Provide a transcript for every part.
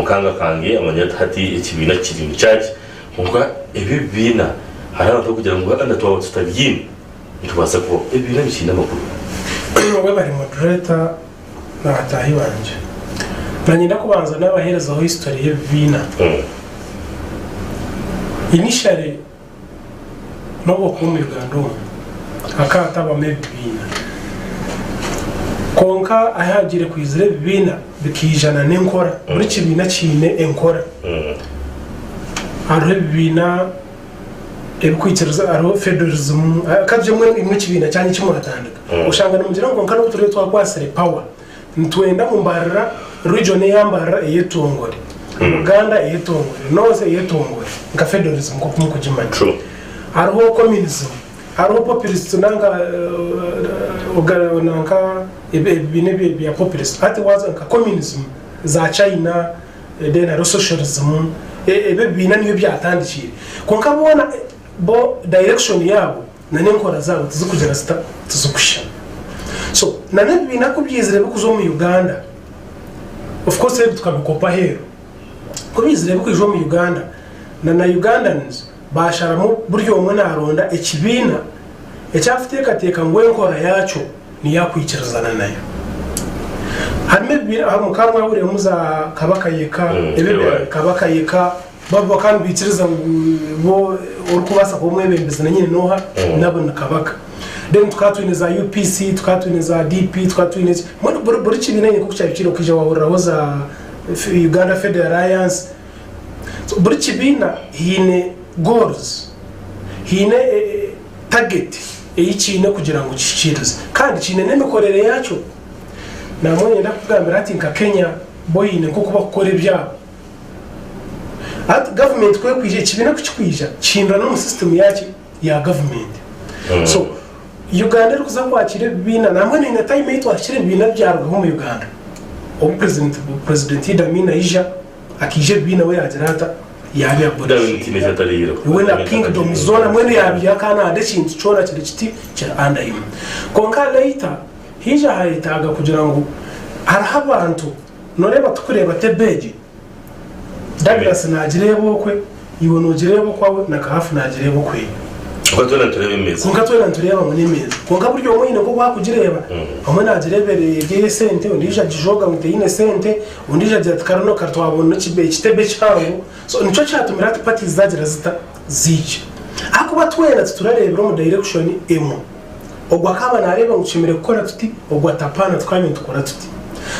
Mukanga kange amanyire ati hati ekibiina kiri in charge kwonka ebi ebibiina hariho abantu abarikugira ngu na twaba tutabiine nitubaasa kubaho. Ebibiina bikiine amakuru? Webare moderator na bataahi bangye. Nanye ndakubanza nabaherezaho history y'ebibiina. Initially N'obu okuba omu Uganda omu hakaba hatabamu ebibiina. Kwonka ahu hagiire kwizira ebibiina bikaija na n'enkora. Buri kibiina kiine enkora. Hariho ebibiina ebikwikiriza hariho federalism ka tugire mbwenu imwe ekibiina kyanyu eki mwatandika oshanga nimugira ngu kwonka n'obu turiyo twakwatsire power Nitwenda ngu Mbarara region eya Mbarara eyetongore, Buganda eyetongore, North eyetongore nka federalism nkoku mukugimanya. True. Hariho communism, hariho populist nanka nanka ebibiina ebya populist. Hati waza nka communism za China then hariho socialism ebyo ebibiina niyo byatandikiire. Kwonka boona bo direction yaabo na n'enkora zaabo tizikugira zita? Tizikushushana. So na n'ebibiina ku byaizire bikuza omu Uganda, of course ebi tukabikopa aheeru, ku byaizire bikwija omu Uganda, na na Ugandans baasharamu buri omwe naaronda ekibiina eki arikuteekateeka ngu enkora yaakyo niyo arikwikirizana nayo. Harimu ebibiina, mukaba mwahuriiremu za Kabaka Yeka, ebyo ebya Kabaka Yeka, Bo bakaba nibaikiriza ngu bo orikubaasa kuba omwebembezi na nyine n'oha? Nabo ni kabaka. Then tukaba twine za UPC, tukaba twine za DP, tukaba twine ki. Mbwenu buri buri kibiina nyine nk'oku kyahikire okaija waahuriraho za Uganda Federal Alliance. So buri kibiina haine goals, haine target ei kiine kugira ngu kihikiirize. Kandi kiine n'emikorere yaakyo. Nambwenu niinyenda kukugambira hati nka Kenya bo haine nk'oku bakukora ebyabo. Hati gavumenti ku erikwija, ekibiina ku kirikwija kihindura n'omu sisitemu yaaki ya gavumenti. So Uganda erikuza kwakira ebibiina nambwenu haine tayimu ei twahikire ebibiina byarugaho omu Uganda. Obu Purezidenti Idi Amin aija, akaija ebibiina we yaagira ata? Yaabi-abolishinga. We na kingdoms zoona mbwenu yaabiiha kandi nahandi ekintu kyona kiri kiti kiri under him. Kwonka later haija hayetaaga kugira ngu hariho abantu Noreeba tukureeba tebe egi? Douglas nagireeba okwe, iwe nogireeba okwawe na Kahafu nagireeba okwe. Kwonka twena nitureeba emeeza. Kwonka twena nitureeba ngu n'emeeza. Kwonka buri omwe haine nk'oku akugireeba. Omwe nagireeba eri ey'esente, ondiijo agijooga ngu teine sente, ondiijo agira ati kare no kare twabona ekitebe kihango. So nikyo kyatumire hati parties zagira zita? Zaija. Ahakuba twena titurareebera omu direction emwe. Ogwo akaaba naareeba ngu tushemereire kukora tuti, ogwo ati apaana tukaabe nitukora tuti.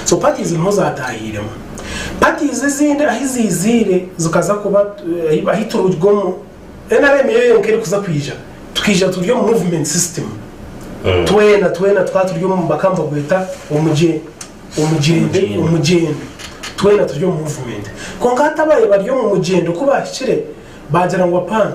So parties niho zaataahiiremu. Parties ezindi ahi ziiziire zikaza kuba ahi turuga omu nrm yo yonka erikuza kwija, tukaija turi omu movement system. Twena twena tukaba turi omu bakaba nibagweta omugye omugyende omugyendo. Twena turi omu movement. Kwonka hati ababaire bari omu mugyendo ku baahikire baagira ngu apaana.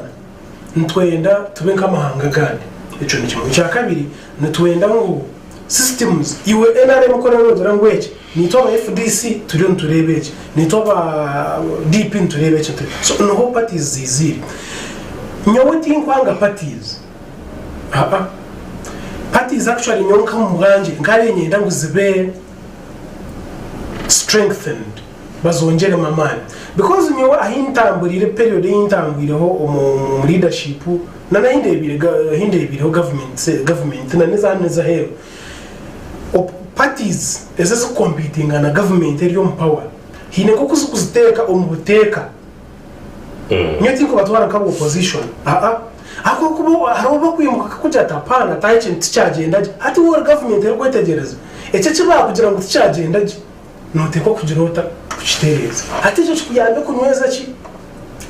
Nitwenda tube nk'amahanga agandi. Ekyo ni kimwe. Ekyakabiri, nitwenda ngu systems, iwe nrm ku oraabe noogira ngu eki, naitwe aba fdc turiyo nitureeba eki, naitwe aba DP nitureeba eki. So niho parties ziiziire. Nyowe tinkwanga parties, aa. Parties actually nyowe nka omu bwangye nkaabaire niinyenda ngu zibe strengthened. Bazongyeremu amaani because nyowe ahi ntamburiire period ei ntambwireho omu leadership na n'ahi ndeebiire ahi ndeebiireho government government na n'eza hanu n'ez'aheeru parties ezi ezikukompitinga na government eri omu power haine nk'oku zikuziteeka omu buteeka. Nyowe tinkubatwara nk'aba opposition aa ahabw'okuba hariho obu bakwimuka akakugira ati apaana taaha ekintu tikyagyenda gye. Hati waaba ori government erikwetegyereza ekyo eki baakugira ngu tikyagyenda gye. Noteekwa kugira ota kukitereeza? Hati ekyo kikuyambe kunyweza ki?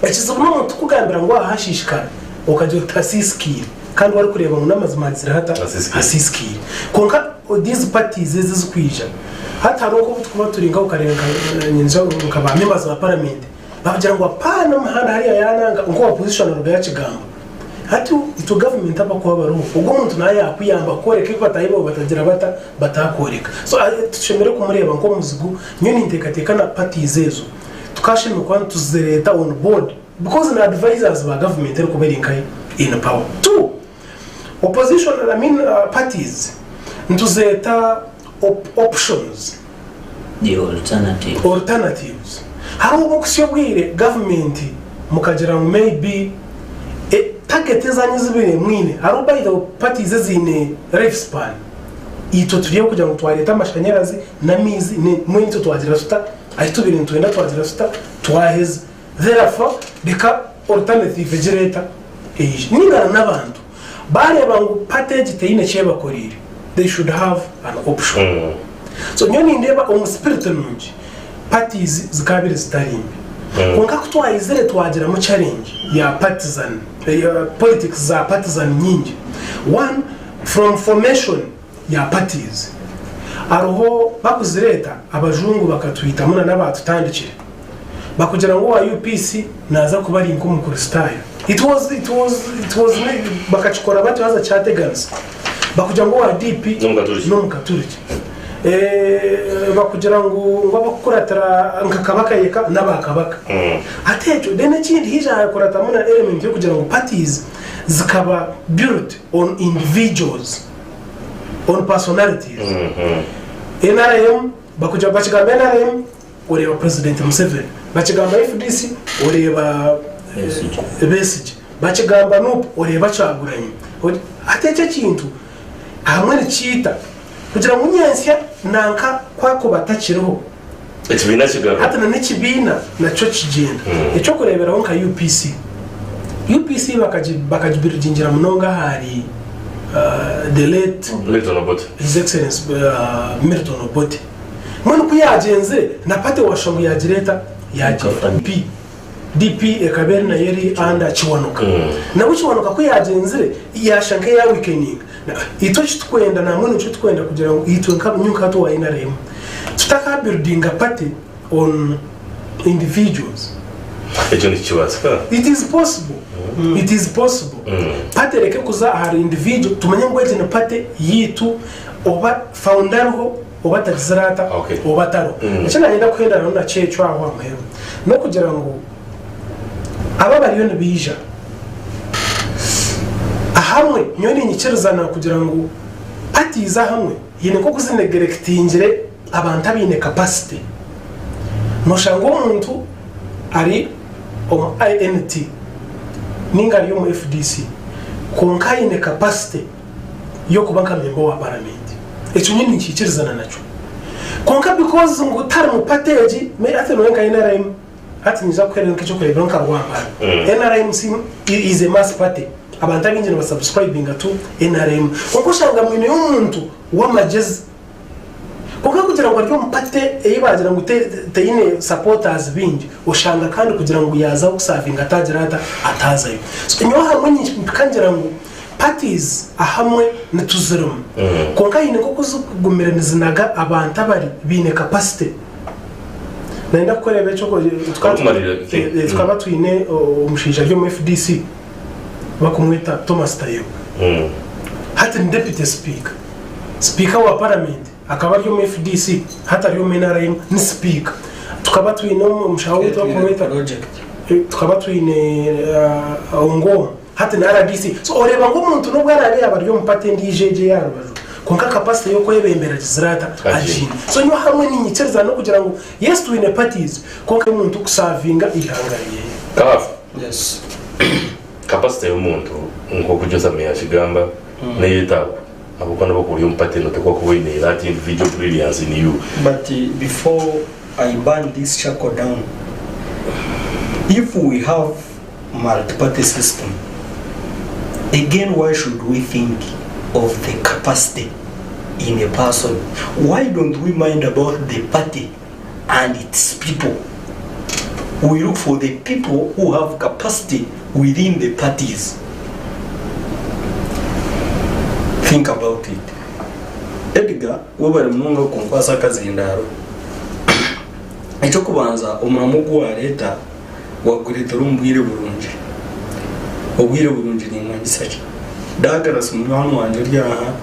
Ekizibu n'omuntu kukugambira ngu aha hashiishikara okagira oti hasiisikaire kandi warikureeba ngu n'amazima hagizire hata? Hasiisikaire. Kwonka these parties ezi ezirikwija hati hariho nk'obu turikuba turi nka okareeba nka nyinza nka ba members ba parliament bakugira ngu apaana omuhanda hariya yananka nka owa opposition arugayo akigamba. Hati itwe gavumenti abakuba bariho, ogwo omuntu nawe yakuyamba kworeka ebi bataahi baawe batagira bata? Bataakworeka. So titushemereire kumureeba nk'omuzigu, nyowe ninteekateeka na parties ezo tukashemereire kuba nituzireeta on board because ni advisers ba gavumenti erikuba eri nkahi? In power. Two, opposition, I mean parties nituzeeta options. The alternative. Alternatives. Hariho obu okuhitsya obwire gavumenti mukagira ngu maybe target ezanyu ezi mubaire mwine, hariho by the way parties eziine life span, itwe turi aho kugira ngu twareeta amashanyarazi n'amaizi mbwenu itwe twagira tuta, ahi tubaire nitwenda twagira tuta, twaheza. Therefore reka alternative egire eta eije. Ningana n'abantu bareeba ngu party egi teine eki ebakoreire, they should have an option. So nyowe nindeeba omu spirit nungi parties zikabaire zitari mbi. Kwonka ku twayizire twagiramu challenge ya partisan, politics za partisan nyingi. One, from formation ya parties, hariho bakuzireeta abajungu bakatwitamu na n'abaatutandikire. Bakugira ngu owa UPC naaza kuba ari nk'Omukristaayo. It was, it was, it was, bakakikora batyo haza kyateganisa. Bakugira ngu owa DP N'Omukaturiki. n'Omukaturiki. Eh, bakugira ngu ngu abakukuratira nka Kabaka yeka n'aba Kabaka. Hati ekyo, then ekindi haija hakuratamu na element y'okugira ngu parties zikaba built on individuals, on personalities. NRM, bakugira bakigamba NRM, oreeba President Museveni, bakigamba FDC oreeba Besigye, bakigamba Nup oreeba Kyagulanyi. Hati ekyo ekintu ahamwe nikiita kugira ngu nyentsya nanka ku akuba atakiriho Ekibiina kigaruka. Hati na n'ekibiina nakyo kigyenda. Eky'okureeberaho nka UPC. UPC bakagibuildingira munonga ahari the late Milton Obote. His Excellency Milton Obote. Mbwenu ku yaagyenzire, na party waashusha ngu yaagira eta? Yaagyenda. DP, DP ekaba eri nayo eri under Kiwanuka. Nabwo Kiwanuka ku yaagyenzire, yaashusha nk'eya weakeninga. Itwe eki turikwenda nambwenu nikyo turikwenda kugira ngu itwe nka nyowe nka hati owa NRM, tutakabuildinga party on individuals. Ekyo nikibaasika? It is possible. It is possible. Party ereke kuza ahari individual, tumanye ngu egi ni party yaitu oba founder ariho, oba atagizire ata Okay. oba atariho. Eki nayenda kuhendera nakyo ekyo aho aha muheru n'okugira ngu aba abariyo nibaija ahamwe nyowe ninyikirizana kugira ngu parties ahamwe haine nk'oku zinegerekitingire abantu abaine capacity. Noshanga omuntu ari omu INT ninga ari omu FDC kwonka aine capacity y'okuba nka memba wa paramenti. Ekyo nyowe ninkiikirizana nakyo. Kwonka because ngu tari mu party egi, hati nyowe nka NRM, hati niinyija kukuheereza nk'eky'okureeberaho nka Rwampara. NRM si is a mass party. Abantu abaingi nibasubscribinga to NRM. Kwonka oshanga mwineyo omuntu w'amagyezi. Kwonka kugira ngu ari omu party ei baagira ngu teine supporters baingi, oshanga kandi kugira ngu yaazaho kusavinga ataagira ata, ataazayo. So nyowe ahamwe nimpika ngira ngu parties ahamwe nituzirimu kwonka haine nk'oku zigumire nizinaga abantu abari baine capacity. Nayenda kukureeba ekyo tukaba twine omushaija ari omu FDC bakumweta Thomas Tayebwa. Hati ni deputy speaker. Sipiika wa Paramenti akaba ari omu FDC hati ari omu NRM ni sipiika. Tukaba twine omushaho waitu barikumweta tukaba twine Ongom hati ni RDC. So oreeba ngu omuntu n'obu araabe yaaba ari omu party endiijo egyo ey'aha rubaju kwonka capacity y'okwebembera agizire ata? Agiine. So nyowe ahamwe niinyikiriza n'okugira ngu yes twine parties kwonka omuntu kusavinga eihanga ryeye. Kabafu. Yes. Capacity y'omuntu nk'oku Jotham yaakigamba neyetaagwa ahabw'okuba nobu okuba ori omu party noteekwa kuba oine that individual brilliance in you. But before I burn this charcoal down, if we have multi-party system, again why should we think of the capacity in a person? Why don't we mind about the party and its people? We look for the people who have capacity within the parties. Think about it. Edgar, webare munonga kunkwasa akazindaaro. Eky'okubanza omuramo ogu wareeta wagureetera omu bwire burungi. Obwire burungi nimmanyisa ki? Douglas munywani wangye ori aha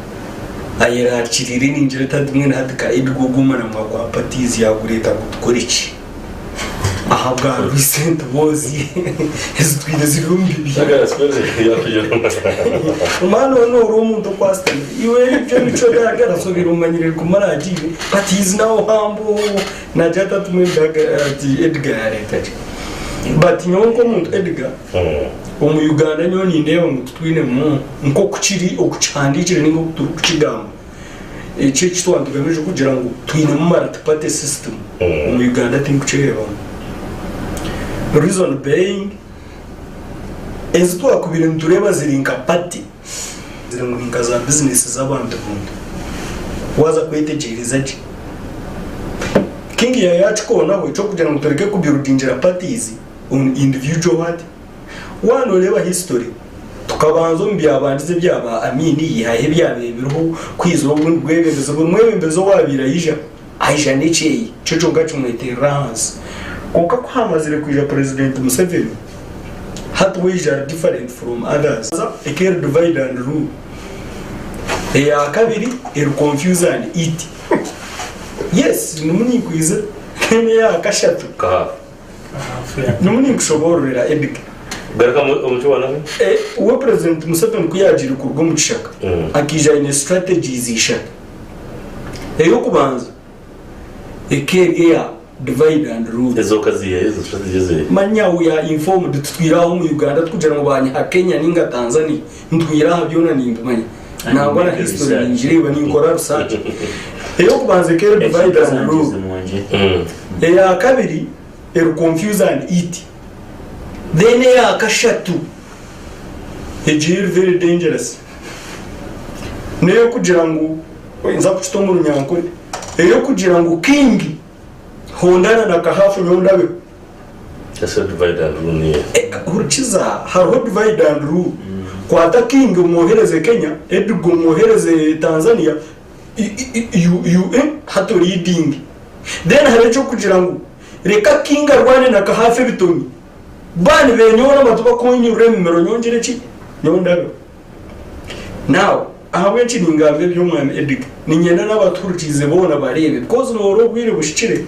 ayerarikiriire ningira ati hati mbwenu hati ka Edgar ogu omuramwa gwa parties yagureeta ngu tukore ki? Ahabwa recent wars ezitwire ziri omu bibiina. Omwana onu ori omuntu okwasitamire iwe ebyo emicwe garagasobire omanyire kumara agiire but he is now humble nagira ati ati mbwenu ati Edgar yareeta ki but nyowe nk'omuntu Edgar omu Uganda nyowe nindeeba ngu titwinemu nk'oku kiri okukihandiikire ninga oku turikukigamba. Eki eki twaba nitugamije kugira ngu twinemu multi party system omu Uganda tinkukireebamu. Reason being ezi twakubire nitureeba ziri nka party ziri ngu ninka za business z'abantu buntu. Waaza kwetegyereza gye King yaakikoonaho eky'okugira ngu tureke kubuildingira parties on individual what? Waaba nooreeba history, tukabanza omu byabandize ebya ba Amin, yihaho ebyabaire biriho kwizira obundi bwebembezi. Buri mwebembezi owaabaire aija, aija n'ekyeye, kyo kyonka kimweterera ahansi. Kwonka ku haamazire kwija President Museveni, hati we aija ari different from others. Eka eri divide and rule, eya kabiri eri confuse and eat. Yes, ndimu ninkwizira. Then eya kashatu. Ndimu ninkushoboororera Edgar. Garukamu omucwe wa nabi. We President Museveni ku yaagiire kuruga omu kishaka akaija aine strategies ishatu. Ey'okubanza eka eri eya divide and rule. Ezo okaziiha ezo strategy eziiha? Manya we are informed tutwire aha omu Uganda tikugira ngu banyiha Kenya ninga Tanzania ntwire aha byona nimbimanya nangwa na history ningireeba ninkora research. Ey'okubanza eka eri divide and rule. Eya kabiri eri confuse and eat. Then eya kashatu egyo eri very dangerous n'eyokugira ngu nza kukita omu runyankore eyokugira ngu king hondana na kahafu nyowe ndabeho. Ese divide and rule niyo eha? Hurikiza hariho divide and rule. Kwata king omwohereze Kenya, Edgar omwohereze Tanzania, you hati leading then hariho ekyokugira ngu reka king arwane na kahafi ebitomi bani benyowe namatu bakunyurira emimiro nyowe ngire ki nyowe ndabeho now ahabwenki ningamba ebyomwami Edgar ninyenda nabatuhurikiize boona bareebe because noora obwire buhikire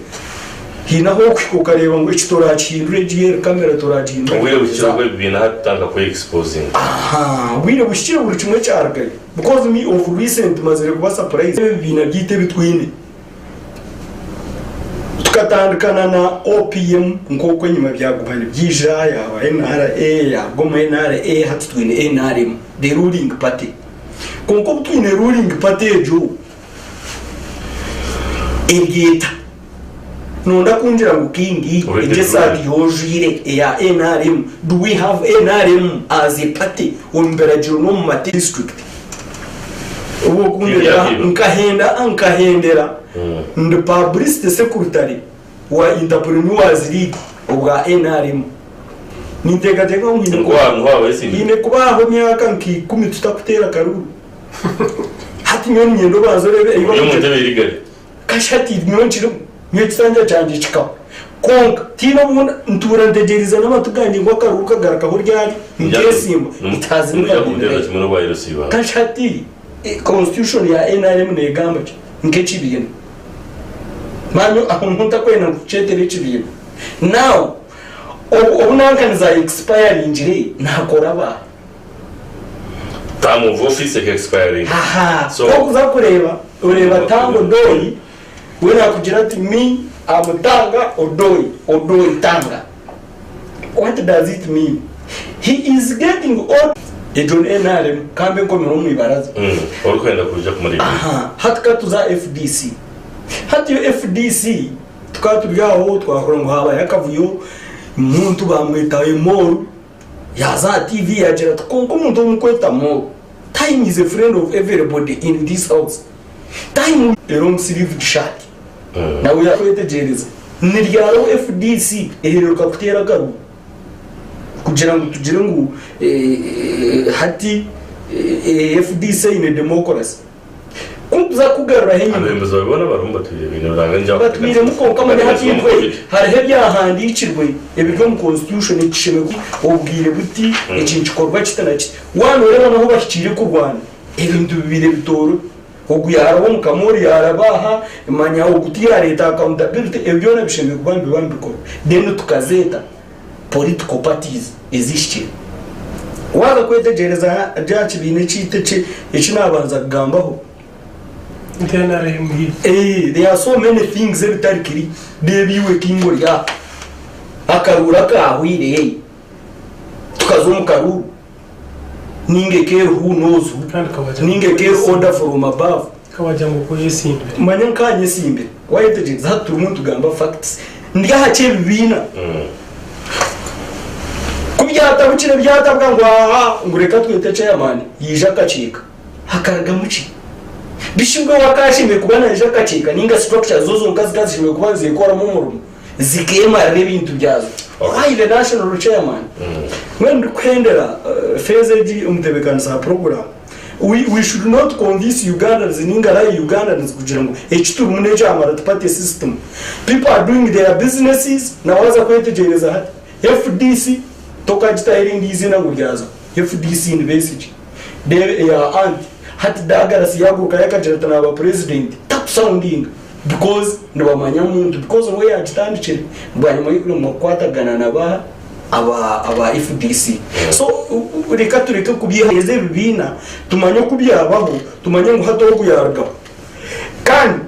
haine ahu orikuhika okareeba ngu eki torakihindura egi eri kamera torakihindura Obwire buhikire obu ebibiina hati tutandika kwe exposinga. Aha obwire buhikire buri kimwe kyarugayo. Because me of recent mazire kuba surprise ebibiina byaitu ebi twine tukatandikana na OPM nk'oku enyima byaguma nibyija yaba NRA yaruga omu NRA hati twine NRM the ruling party kwonka obu twine ruling party egyo eri eta Nonda kungira ngu King Already egyo esaati yojwire eya nrm do we have nrm as a party omu biragiro n'omu mate district obu okundebera King nkahenda nkahendera ndi publicity secretary wa entrepreneurs league obwa nrm ninteekateeka ngu haine Ngu ahantu haaba esimu. haine kubaho emyaka nka ikumi tutakuteera karuru hati nyowe niinyenda obanze oreebe ei Ori omu barikugira ntebe erigari. Kashi hati nyowe nkirimu, nyowe ekisanja kyangye kikahwa. Kwonka tihaine obu ntuura ntegyereize n'amatu gangye ngu akaruru kagarukaho ryari nkeesimba. It has never been there. Kashi hati constitution ya nrm neegamba ki nk'ekibiina? Manya aho niho ntakwenda ngu tukyetere ekibiina. Now obu nankani za expiringire naakora baahi? Term of office eka expiring. Aha, So- ku okuza kureeba, oreeba Tanga Odoi, we nakugira ati me am Tanga Odoi, Odoi Tanga. What does it mean? He is getting old. Egyo ni nrm, kambe nkomire omu ibaraza. Orikwenda kwija kumureeba. Aha, hati ka tuze aha FDC. Hati yo FDC tukaba turi aho twahurira ngu habayo akavuyo, omuntu bamweta Emoru. Yaaza aha TV yaagira ati, Kwonka omuntu ou murikweta Mo, time is a friend of everybody in this house. Time a long sleeved shirt. Nawe yaakwetegyereza. Ni ryari obu FDC ehereruka kuteera akaruru kugira ngu tugire ngu hati FDC eine democracy? Ku nkuza kukugaruraho enyima. Abebembezi baawe boona barimu batwire baine oruranga ngu Batwiremu kwonka manya hati itwe hariho ebyahandiikirwe ebiri omu constitution ekishemereire obwire buti eki nikikorwa kiti na kiti. Waaba nooreeba n'ahu bahikiire kurwana ebintu bibaire bitoorobi. Ogu yaaraba omu kamoori yaaraba aha, manya ogu tiyareeta accountability, ebyo byona bishemereire kuba nibiba nibikorwa. Then tukazeeta political parties ezihikire. Waaza kwetegyereza aha kibiina ekyaitu eki eki naabanza kugambaho, Nka NRM haihi. Eh, there are so many things ebitari kiri. Reeba iwe King ori aha. Akaruuru akaahweire hey. Tukaza omu karuuru. Ninga eka who knows who. Kandi kawagira ngu Ninga eka order from above. Kawagira ngu okweyesimbire. Manya nkanyesimbire. Wayetegyereza hati turimu nitugamba facts. Ndi aha ky'ebibiina. Ku byatabukire byatabuka ngu aha ngu reka twete chairman yaija akakiika. Hakarugamu ki? Bishi mbwenu akashemereire kuba naija akakiika ninga structure zo zonka zikaba zishemereire kuba nizekoramu omurimo zikemarira ebintu byazo. Why the national chairman? Mbwenu ndikuhendera phase egi omutebekanisa wa program we, we should not convince Ugandans ninga lie Ugandans kugira ngu eki turimu n'ekya multi party system. People are doing their businesses na waaza kwetegyereza hati FDC tokagitaho erindi eiziina ngu ryaza FDC ni Besigye reeba eya anti hati Douglas yagurukayo akagira ati naaba president takusoundinga because nibamanya omuntu because niwe yagitandikire bwanyima y'okuremwa kukwatagana na ba aba aba FDC so reka tureke kubyehereza ebibiina tumanye oku byabaho tumanye ngu hati ogu yarugaho kandi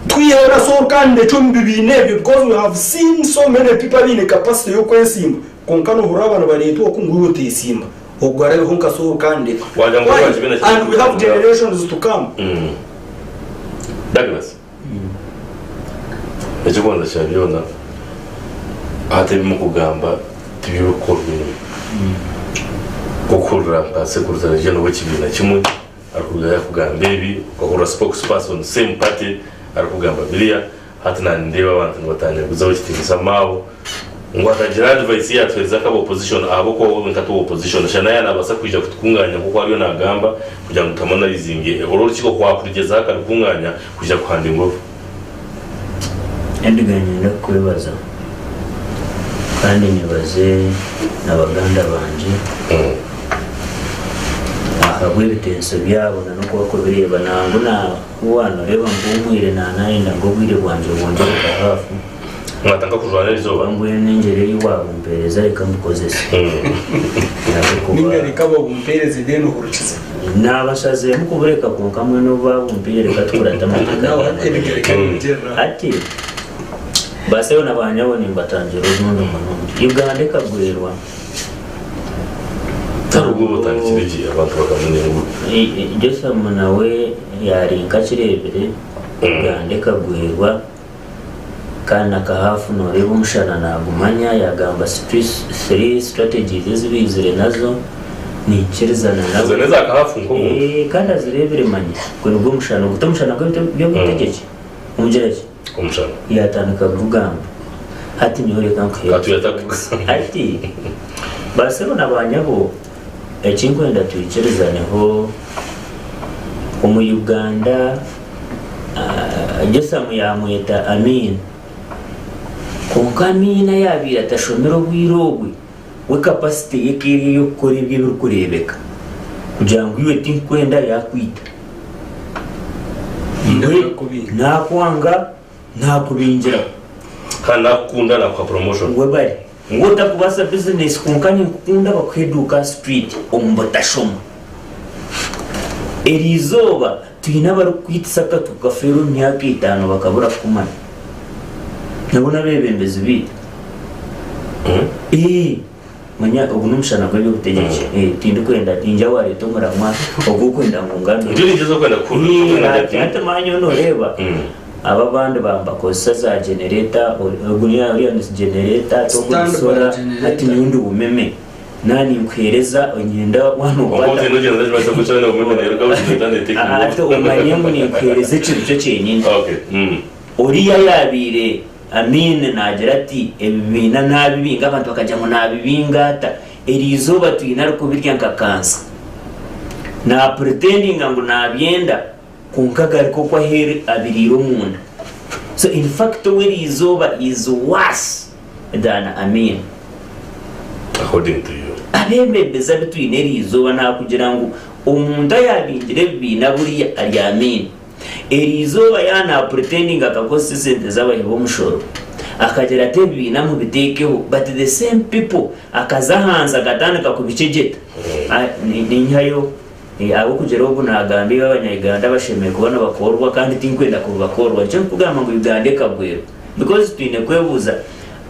twiheho na soul kandi ekyo omu bibiina ebyo because we have seen so many people abaine capacity y'okwesimba kwonka nohurira aba nibareetwa oku ngu iwe otesimba ogwo arabeho nka soul kandi Wagira ngu why ekibiina kiri and we have generations to come. Douglas. Eky'okubanza kya byona, hati ebi murikugamba tibyo birikukorwa enyima. Nk'okuhurira nka Secretary General w'ekibiina kimwe arikuruga yaakugamba ebi, okahurira spokesperson same party arikugamba biriya, hati naanye nindeeba abantu nibatanyaguzaho ekitiinisa Mao ngu akagira advice ei yaatuheereza nk'aba opposition ahabw'okuba we wenka ti owa opposition, shana yaaba naabaasa kwija kutukunganya nk'oku ariyo naagamba kugira ngu tuhamanayizinge oru orukiiko kwakurugyezaho akarukunganya kwija kuhanda engovu. Edgar Niinyenda kukwebaza kandi nyebaze na baganda bangye ahabw'ebitenso byabo na n'oku barikubireeba. Nangwa na waaba nooreeba mpumwire naanayenda ngu obwire bwangye bwongyere nka haafu. Mwatandika kujwana erizooba. Oba mbwenu engyera ei waabumpeereza reka mbukozese. Ahabw'okuba. Ninga reka babumpeereze then ohurikize. Naabashazeemu kubureka kwonka mbwenu obu baabumpaire reka tukurate amateeka Nawe ga hati Edgar reka nyongyerere aho. Hati baasebo na baanyabo nimbatangira ogundi murundi. Uganda ekagwerwa. Tihariho obwo otandikire gye abantu bakamanya ngu. Jotham nawe yaari nkakireebire, Uganda ekagwerwa. Kandi na kahafu noreeba omushana nagumanya yagamba three strategies ezi baizire nazo ninkirizana Ezo nawe. n'eza kahafu nk'omuntu. Eeh kandi azireebire manya gwe nigwo mushana ogu t'omushana gw'ebyobutegyeki omugira ki? Omushana. Yatandika kugugamba hati nyowe reka nkuhe Katuya tactics. Hati basebo na banyabo ekinkwenda twikirizaneho omu Uganda Jotham yaamweta Amiina. Kwonka Amiina yaabaire atashomire obwire obwe, we capacity ye eka eri ey'okukora ebyo ebirikureebeka kugira ngu iwe tinkukwenda yaakwita. Iwe naakwanga naakubingiraho. Kandi naakukunda naakuha promotion. Webare. Ngu otakubaasa bizinesi kwonka ninkukunda bakuhe eduuka aha street omu butashoma. Eri izooba twine abarikukwitisa akatwe okafeera omu myaka etaano bakabura kukumanya. Nabo n'abeebembezi baitu. Ee, manya ogu n'omushana gw'eby'obutegyeki. Ee, tindikwenda tingira waareeta omuramwa ogw'okwenda ngu ngambe. Nikyo ningyezaho kwenda kuhurira. Ee, hati manya nooreeba. Abo abandi ba nibakozesa za generator, ogu oriya ni generator hati ogu ni Stand by solar, generator. hati nyowe ndi bumeme. Na ninkuhereza onyenda waaba Kwonka nokwata otaine ogyenda ogibaasa kucana obumeme neeruga aho generator neteeka hati omanye ngu ninkuhereza ekintu kyo kyenyini. Okay. Oriya yaabaire Amin naagira ati ebibiina naabibinga abantu bakagira ngu naabibinga ata? Eriizooba twine arikubirya nka kansa. Naapuritendinga ngu naabyenda. Kwonka garuka oku aheeru abiriire omunda. So in fact owe eriizooba is worse than Amin. According to you. Abeebembezi abu twine eriizooba naakugira ngu Omuntu ayaabingire ebibiina buriya ari Amin. Eri izooba yaaba napuritendinga akakozesa esente z'abahi b'omushoro akagira ati ebibiina mubiteekeho but the same people akaza ahansi akatandika kubikyegyeta. Ninyihayo ahabw'okugira ogu naagamba ebi abanya-Uganda bashemereire kuba nibakorwa kandi tinkwenda kubibakorwa. Nikyo ndikugamba ngu Uganda ekagwerwa because twine kwebuuza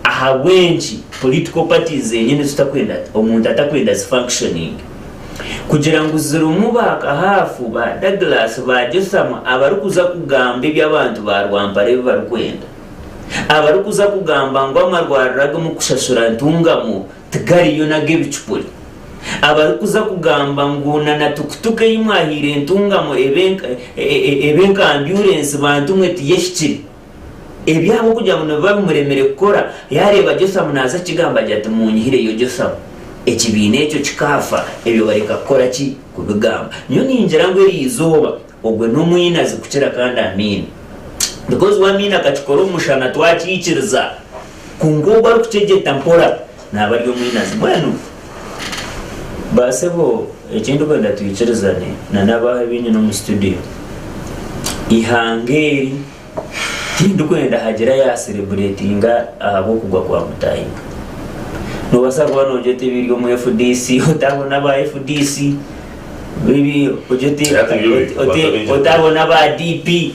ahabw'enki political parties zenyini tutakwenda omuntu atakwenda zi functioning. Kugira ngu zirimu ba Kahafu, ba Douglas, ba Jotham abarikuza kugamba ebi abantu ba Rwampara ebi barikwenda. Abarikuza kugamba ngu amarwariro agu mukushashura ntungamo tigariyo n'ag'ebicupuri. Abarikuza kugamba ngu na na tukutuku ei mwahaire ntungamo ebe ebe nka ambyurensi bantu mwe tiyehikire. Ebyabo kugira ngu nibiba bimuremire kukora, yaareeba Jothamu naaza kukigamba agira ati, Munyihireyo Jothamu. Ekibiina ekyo kikaafa, ebyo bareka kukora ki? Kubigamba. Nyowe ningira ngu eri izooba ogwe n'omwinazi kukira kandi Amiina. Because we Amiina akakikora omu mushana twakiikiriza, kwonka ogwo arikukyegyeta mpora naaba ari omwinazi. Mbwenu baasebo eki ndikwenda twikirizane na n'abaho abu nyine omu studio, eihanga eri, Tindikwenda hagira yaaserebureetinga ahabw'okugwa kwa Mutahiika. Noobaasa kuba noogira oti ebiri omu FDC, otaabona aba FDC, otaabona aba DP,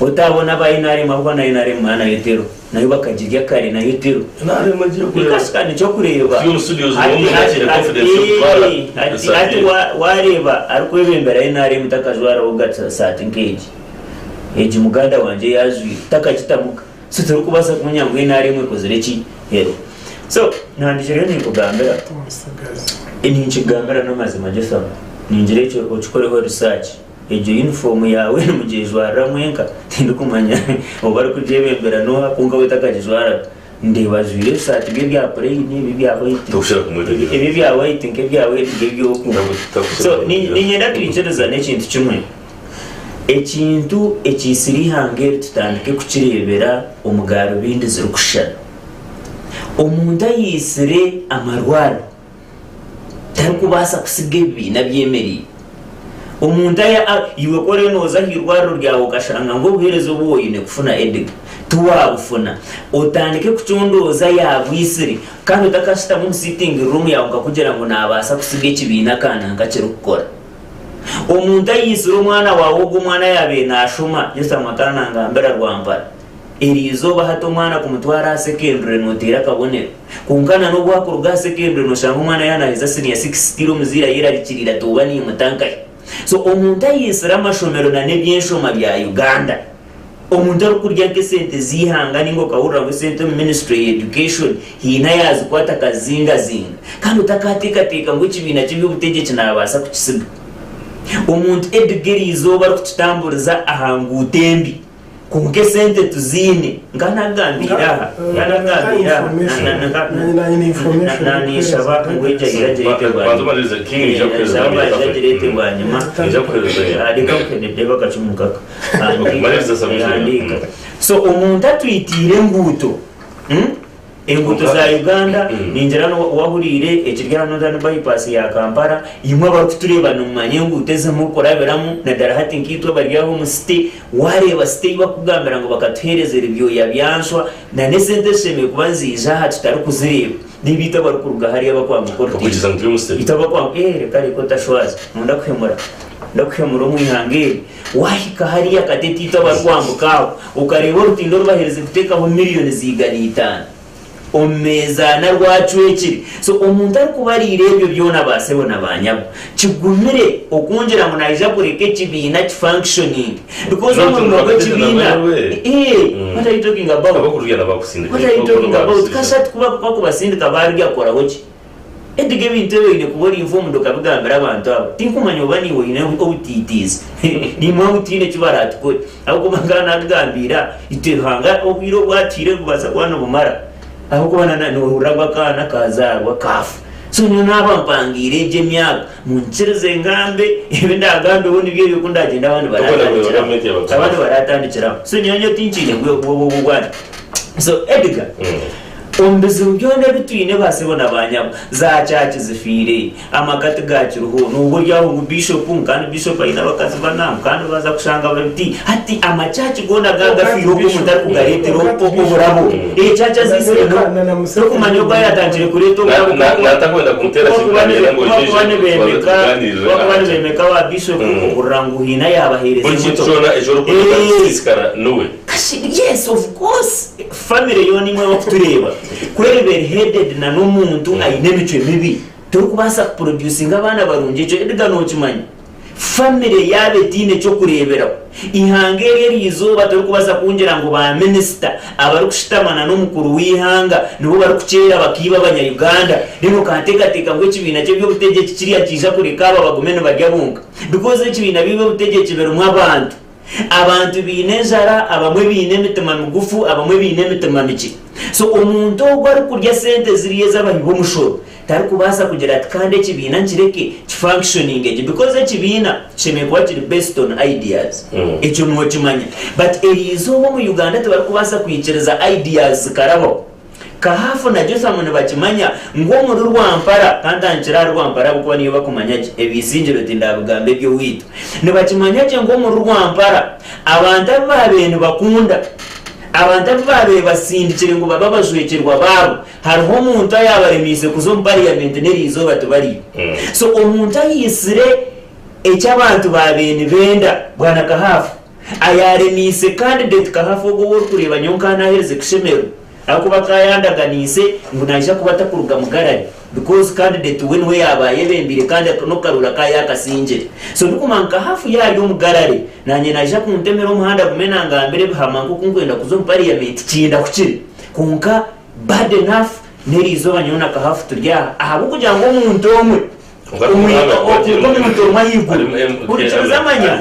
otaabona aba NRM ahabw'okuba na NRM nayo teriho. Nayo bakagirya kare nayo teriho. Nikasika niky'okureeba. Hati waareeba arikwebembera NRM takajwaraho saati nk'egi. Egi muganda wangye ei ajwaire takagitamuka so torikubaasa kumanya ngu nrm ekozire ki ero. So ntandikireyo ninkugambira ninkigambira n'amazima Jotham ningira ekyo okikoreho research egyo uniform yaawe nimugyejwarira mwenka tindikumanya oba arikugyebembera nooha kwonka we takagijwaraga. Ndeeba ajwaire ebisaati bye ebya plain ebi ebya white Tokushara kumwetegyereza. ebi ebya white nk'ebya white nk'eby'oku so niinyenda twikirizane ekintu kimwe. Ekintu ekiitsire eihanga eri tutandike kukireebera omu garubindi zirikushushana. Omuntu ayaitsire amarwariro tarikubaasa kutsiga ebibiina byemereire. Omuntu aya iwe ku oriyo nooza aha irwariro ryawe okashanga ngu obuheereza obu oine kufuna Edgar tiwaabufuna, otandike kucondooza yaabwitsire kandi otakashutama omu sitting room yaawe nkakugira ngu naabaasa kutsiga ekibiina kananka kirikukora. Omuntu ayaitsire omwana waawe ogwo omwana yaabaire naashoma, Jotham akaba nangambira Rwampara, eri izooba hati omwana kumutwara aha secondary nooteera akabonero. Kwonka na n'obu akuruga aha secondary nooshanga omwana yaaba naaheza senior six still omuzaire ayerarikiriire ati oba niimuta nkahi? So omuntu ayaitsire amashomero na n'eby'enshoma bya Uganda, Omuntu arikurya nk'esente z'eihanga ninga okahurira ngu esente omu ministry ya education haine ayazikwata akazizingazinga kandi otakateekateeka ngu ekibiina ky'eby'obutegyeki nabaasa kukisiga. Omuntu Edgar eizooba arikututamburiza aha nguuto embi kwonka esente tuziine nka nagambiire aha nka nagambiire aha nanishaba ngu egyo aije agireete bwanyima reka nkuhe akacumu nkaka. Handiika. So omuntu atwitiire enguuto hmm? Enguuto za Uganda ningira wahuriire ekiri aha Northern Bypass ya Kampala, imwe abarikutureeba nimumanya enguuto ezi murikurabiramu nadara hati nkaitwe abari aho omu city, wareeba city ei bakugambira ngu bakatuheereza ebyoya bya nswa na n'esente ezishemereire kuba niziija aha tutarikuzireeba. Nibo itwe abarikuruga hariya abakwambuka orutindo. Itwe abakwambuka, eh reka reka otashwaza, nonda kuhemura. Ndakuhemura omu ihanga eri. Waahika hariya akatete itwe abarikwambuka aho, okareeba orutindo oru baherize kuteekaho miriyoni za 500 omu meezi ana rwacwekire. So omuntu arikubariira ebyo byona ba sebo na ba nyabo, kigumire okungira ngu naija kureka ekibiina ki functioning because omurimo gw'ekibiina eh what are you talking about? What are you talking about? Kasha tikuba kubasindika baarurya kukoraho ki? Edgar ebintu ebi oine kuba ori informed okabigambira abantu abo. Tinkumanya oba naiwe oine obutiitiizi. Niimwe ahu tihaine eki baraatukore. Ahabw'okuba nkaba naakugambiire aha, itwe Ruhanga obwire obu atuhaire nibubaasa kuba nibumara. Ahabw'okuba na na noohurira ngu akaana kaazaarwa kaafa. So nyowe naaba mpangiire egyo emyaka, munyikirize ngambe, ebi ndaagambeho nibyo ebyo ku ndaagyende abandi baraatandikiraho. Abandi baraatandikiraho. So nyowe nyowe tinkiine bwanya. So Edgar. Omu bizibu byona ebi twine ba sebo na ba nyabo, za church zifiire, amaka tigakiriho, nooba ori aho ngu bishop ngu kandi bishop aine abakazi bana ngu kandi baaza kushanga bati hati ama church goona ga gafiire ogu omuntu arikugareetera oburabo. Eh church aziisire no torikumanya ogu ayatandikire kureeta oburabo Natakwenda kumuteera ku kintu bakuba nayenda ngu ku bakuba oije tubanze nibemeka tuganirire ku bakuba aha nibemeka ba bishop ohurira ngu haine ayabaheereza Buri kintu emotoka. kyona eki orikwenda Eh. kukisiisikara niwe. Kashi yes of course family yoona imwe abakutureeba ku eriba eri headed na n'omuntu aine emicwe mibi torikubaasa ku producinga abaana barungi ekyo Edgar nokimanya family yaaba etaine kyokureeberaho ihanga eri eriizooba torikubaasa kungira ngu ba minister abarikushutama na n'omukuru w'eihanga nibo barikukyera bakaiba abanya Uganda then okanteekateeka ngu ekibiina ky'ebyobutegyeki kiriya nikiija kureka aba bagume nibarya bonka because ekibiina by'ebyobutegyeki birimu abantu Abantu baine enjara, abamwe baine emitima migufu, abamwe baine emitima mikye. So omuntu ogwo arikurya sente ziriya ez'abahi b'omushoro tarikubaasa kugira ati kandi ekibiina nkireke ki functioninge gye because ekibiina kishemereire kuba kiri based on ideas. Ekyo nokimanya. But eriizooba omu Uganda tibarikubaasa kwikiriza ideas zikarabaho. Kahafu na Jothamu nibakimanya ngu omuri rwampara, ka ntandikire ahari rwampara ahabw'okuba niyo bakumanya gye, ebisingiro tindabigamba eby'owaitu. Nibakimanya gye ngu omuri rwampara abantu abu baabaire nibakunda, abantu abu baabaire basindikire ngu babe abajwekyerwa baabo, hariho omuntu ayaabaremeise kuza omu pariyamenti n'eriizooba tibariyo. So omuntu ahaitsire eki abantu baabaire nibenda, Bwana Kahafu, Ayaaremeise candidate Kahafu ogwo ou orikureeba nyowe nkaba naaherize kushemererwa ahakuba akaba yaandaganiise ngu naija kuba atakuruga mugarari because candidate we niwe yaaba ayebembeire kandi n'okukaruura akaba yaakasingire. So ndikumanya ngu Kahafu yaaba ari omugarari naanye naija kuntemera omuhanda agume nangambira ebihama nk'oku nkwenda kuza omu parliament kindahukire kwonka bad enough n'eriizooba nyowe na Kahafu turi aha ahabw'okugira ngu omuntu omwe Omuntu omwe ahaiguru. Hurikiriza amanya.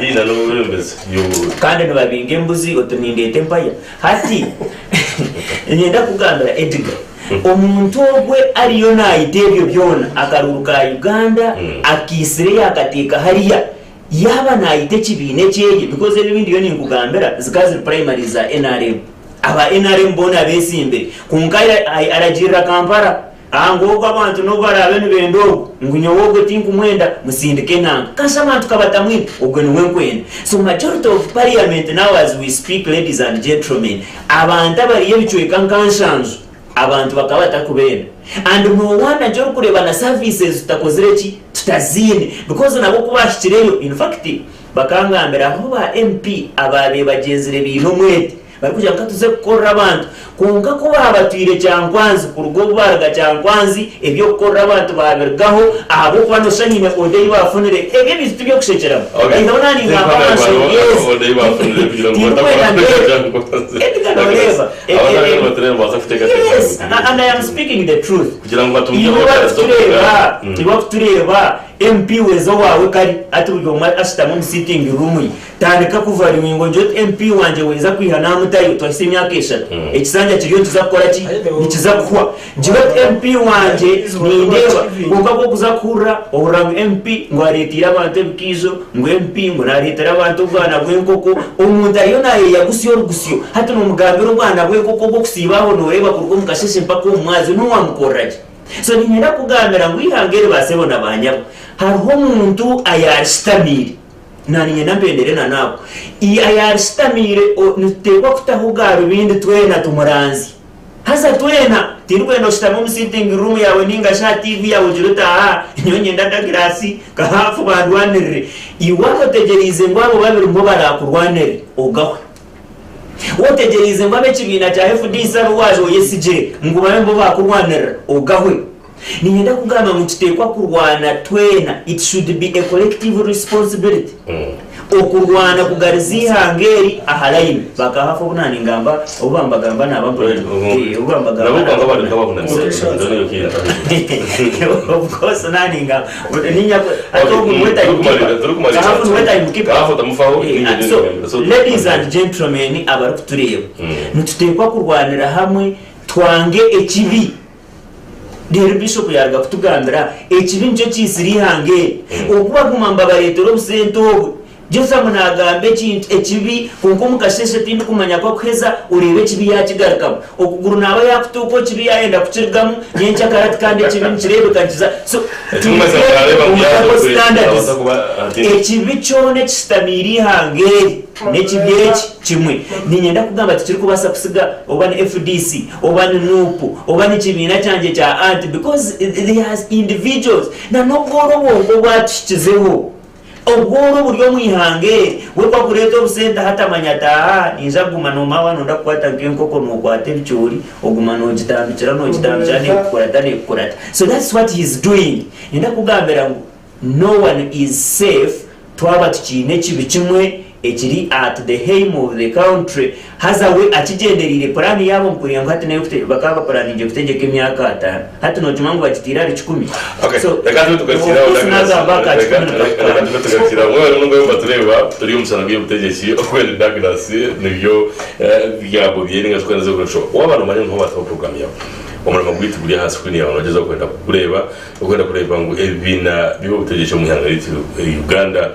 Kandi nibabinga embuzi oti nindeeta empaya. Hati niinyenda kukugambira Edgar, omuntu ogwe ariyo naayita ebyo byona, akaruuru ka Uganda akaitsire yaakateeka hariya, yaaba naayita ekibiina ekyeye, because ebi ebi ndiyo ninkugambira zikaba ziri primaries za nrm. Aba nrm boona beesimbire kwonka aragiirira Kampala. Aa ngu ogwo abantu n'obu baraabe nibenda ogwo, ngu nyowe ogwo tinkumwenda, musindike enanga. Kasha abantu kabatamwine, ogwo niwe nkwenda. So majority of parliament now as we speak ladies and gentlemen, abantu abariyo ebicweka nka nshanju, abantu bakaba batakubenda. And no wonder nikyo orikureeba na services tutakozire ki? Tutaziine. Because nabo ku baahikireyo, in fact bakangambira hariho ba MP abaabaire bagyenzire baine omwete, Barikugira ngu ka tuze kukorera abantu. Kwonka ku baabatwire Kyankwanzi, kuruga obu baaruga Kyankwanzi, eby'okukorera abantu baabirugaho ahabw'okuba noshusha haine oda ei baafunire. Ebyo ebintu tiby'okushekyeramu. Oihireho naaba ningamba aha nshonga ezi, tindikwenda ndeebe. Edgar nooreeba? Yes, and I am speaking the truth. Iwe barikutureeba, iwe barikutureeba, MP weeza owaawe kari, hati buri omwe ashutami omu sitting room ye. Tandika kuvaluinga ogire oti MP wangye weeza kwiha namutayo twahitsya emyaka eshatu ekisanja kiriyo nikiza kukora ki? Nikiza kuhwa. Gira oti MP wangye nindeeba kwonka ku orikuza kuhurira ohurira ngu MP ngu areteire abantu ebikaijo ngu MP ngu nareetera abantu obwana bw'enkoko omuntu ariyo nayeya gusya orugusyo hati nomugambira obwana bw'enkoko obw'okusiiba aho noreeba kuruga omu kasheshe mpaka omu mwazyo nowamukorera ki? So niinyenda kukugambira ngu eihanga eri ba sebo na ba nyabo hariho omuntu ayaarishitamiire. Naanye mpendere na naabo. I Ayaarishitamiire o, nituteekwa kutaho garubindi twena tumuranzye. Haza twena, tindikwenda oshutame omu sitting room yaawe nainga shi aha TV yaawe ogire oti ahaa, nyowe niinyenda Douglas, Kahafu bandwanirire. Iwe waaba otegyereize ngu abo babiri nibo baraakurwanirire, ogahwe. Waaba otegyereize ngu ab'ekibiina kya FDC abu waaza oyesigire ngu babe nibo baakurwanirira, ogahwe. Niinyenda kugamba ngu nituteekwa kurwana twena, it should be a collective responsibility, okurwana kugariza eihanga eri aha line. Bakahafa obu naaningamba, obu bambagamba naaba mpurira. Obu bambagamba naaba mpurira. Of course naaningamba. Hati ogu niwe timekeeper. Kahafu niwe timekeeper. So ladies and gentlemen abarikutureeba, nituteekwa kurwanira hamwe twange ekibi. Reero Bishop yaaruga kutugambira ekibi nikyo kiitsire eihanga eri. Oku baguma nibabareetera obusente obwo. Jotham naagamba ekintu ekibi kwonka omu kasheeshe tindikumanya ku akuheza oreebe ekibi yaakigarukamu. Okuguru naaba yaakutuuka ekibi yaayenda kukirugamu nyenkyakara ati kandi ekibi nikireebeka nikiza so Ekirikumanyisa twine ngu naareeba ngu omu yaaza double okwe standards. naabaasa kuba ati. Ekibi kyona ekishutamiire eihanga eri n'ekibi eki kimwe. Niinyenda kugamba tikirikubaasa kusiga oba ni FDC oba ni Nup oba ni kibiina kyangye kya anti because they are individuals na n'obworo bwonka obwatuhikizeho. Obworo oburi omu ihanga eri, we ku akureeta obusente hati amanya ati aha ninza kuguma nomawa nonda kukwata nk'enkoko nokwata ebicoori oguma nogitambikira nogitambikira nekukurata nekukurata so that's what he is doing. Ninda kukugambira ngu no one is safe twaba tukiine ekibi kimwe ekiri at the heim of the country haza we akigyendereire puraani yaabo ngu kureba ngu hati neyo bakaba bapuraaningire kutegyeka emyaka ataano hati nokimanya ngu bagitiire ahari kikumi Okay, so reka tube tugarukire aho of course Douglas. nagamba aka Reka kikumi reka nikakukanga. tube tugarukire aho. Mwebale munonga mubatureeba turi omu mushana gw'eby'obutegyeki okweri Douglas nibyo bigambo bye ninga shi oku arikuza kukoresha. Waaba nomanya ngu niho waataho puroguraamu yaawe, omurimo gwaitu guri aha screen yaawe nogyezaho kwenda kugureeba, orikwenda kureeba ngu ebibiina by'obutegyeki omu ihanga ryaitu Uganda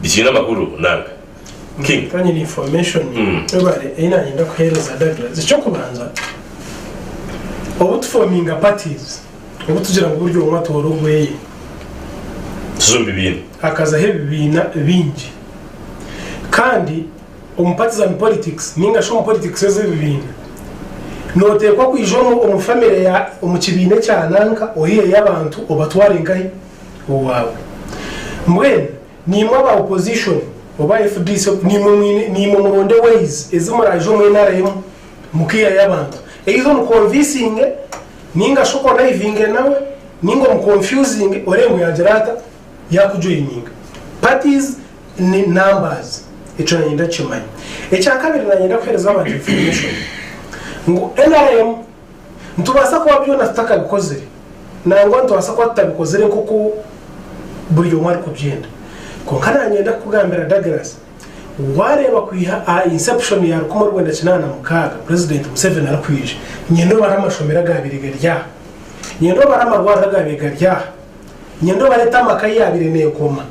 bikiine amakuru nanga. King. Ka nyine information webare ei nanyenda kuhereza Douglas. Ekyokubanza obu tufominga parties obu tugira ngu buri omwe atoore ogweye. Tuza omu bibiina. Hakazaho ebibiina bingi kandi omu partisan politics ninga shi omu politics ez'ebibiina noteekwa kwija omu family ya omu kibiina ekya nanka oiheyo abantu obatware nkahi? Owaawe. Mbwenu Naimwe aba opposition oba FDC naimwe mwine naimwe muronde ways ezi muraije omu nrm mukaihayo abantu either omu convincinge ninga shi okonaivinge nawe ninga omu confusinge orebe ngu yagira ata yakujoininga. Parties ni numbers ekyo nanye ndakimanya. Ekyakabiri nanye ndakuhereza abantu information ngu nrm nitubaasa kuba byona tutakabikozire Nangwa nitubaasa kuba tutabikozire nk'oku buri omwe arikubyenda. Kwonka naanye ndakukugambira Douglas, waareeba kwiha aha inception ya 1986 Purezidenti Museveni arikwija, nyenda obare amashomero agaabaire gari aha, nyenda obare amarwariro agaabaire gari aha, nyenda obare etamaka ahu yaabaire neekoma,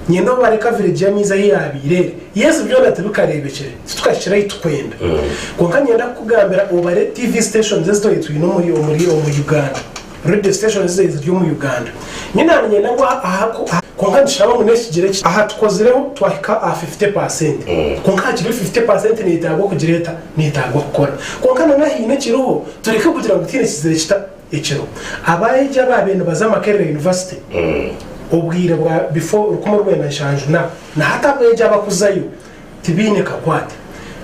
nyenda obare coverage y'amaizi ahu yaabaire eri. Yes byona tibikareebekire, titukahikire ahu turikwenda. Kwonka niinyenda kukugambira obare TV stations ezi twaba twine omuri omuri omu Uganda, radio stations ezibaire ziri omu Uganda. Nyowe naaba niinyenda ngu aha kwonka nitushaba ngu n'ekigire kiti aha tukozireho twahika aha 50%. Kwonka hakiriho 50% neyetaagwa kugira eta? Neyetaagwa kukora. Kwonka na n'ahaine ekiriho, tureke kugira ngu tihaine kizire kita? Ekiriho. Abaegi abaabaire nibaza Makerere University obwire bwa before 1970 na hati abeegi abakuzayo tibaine kakwate.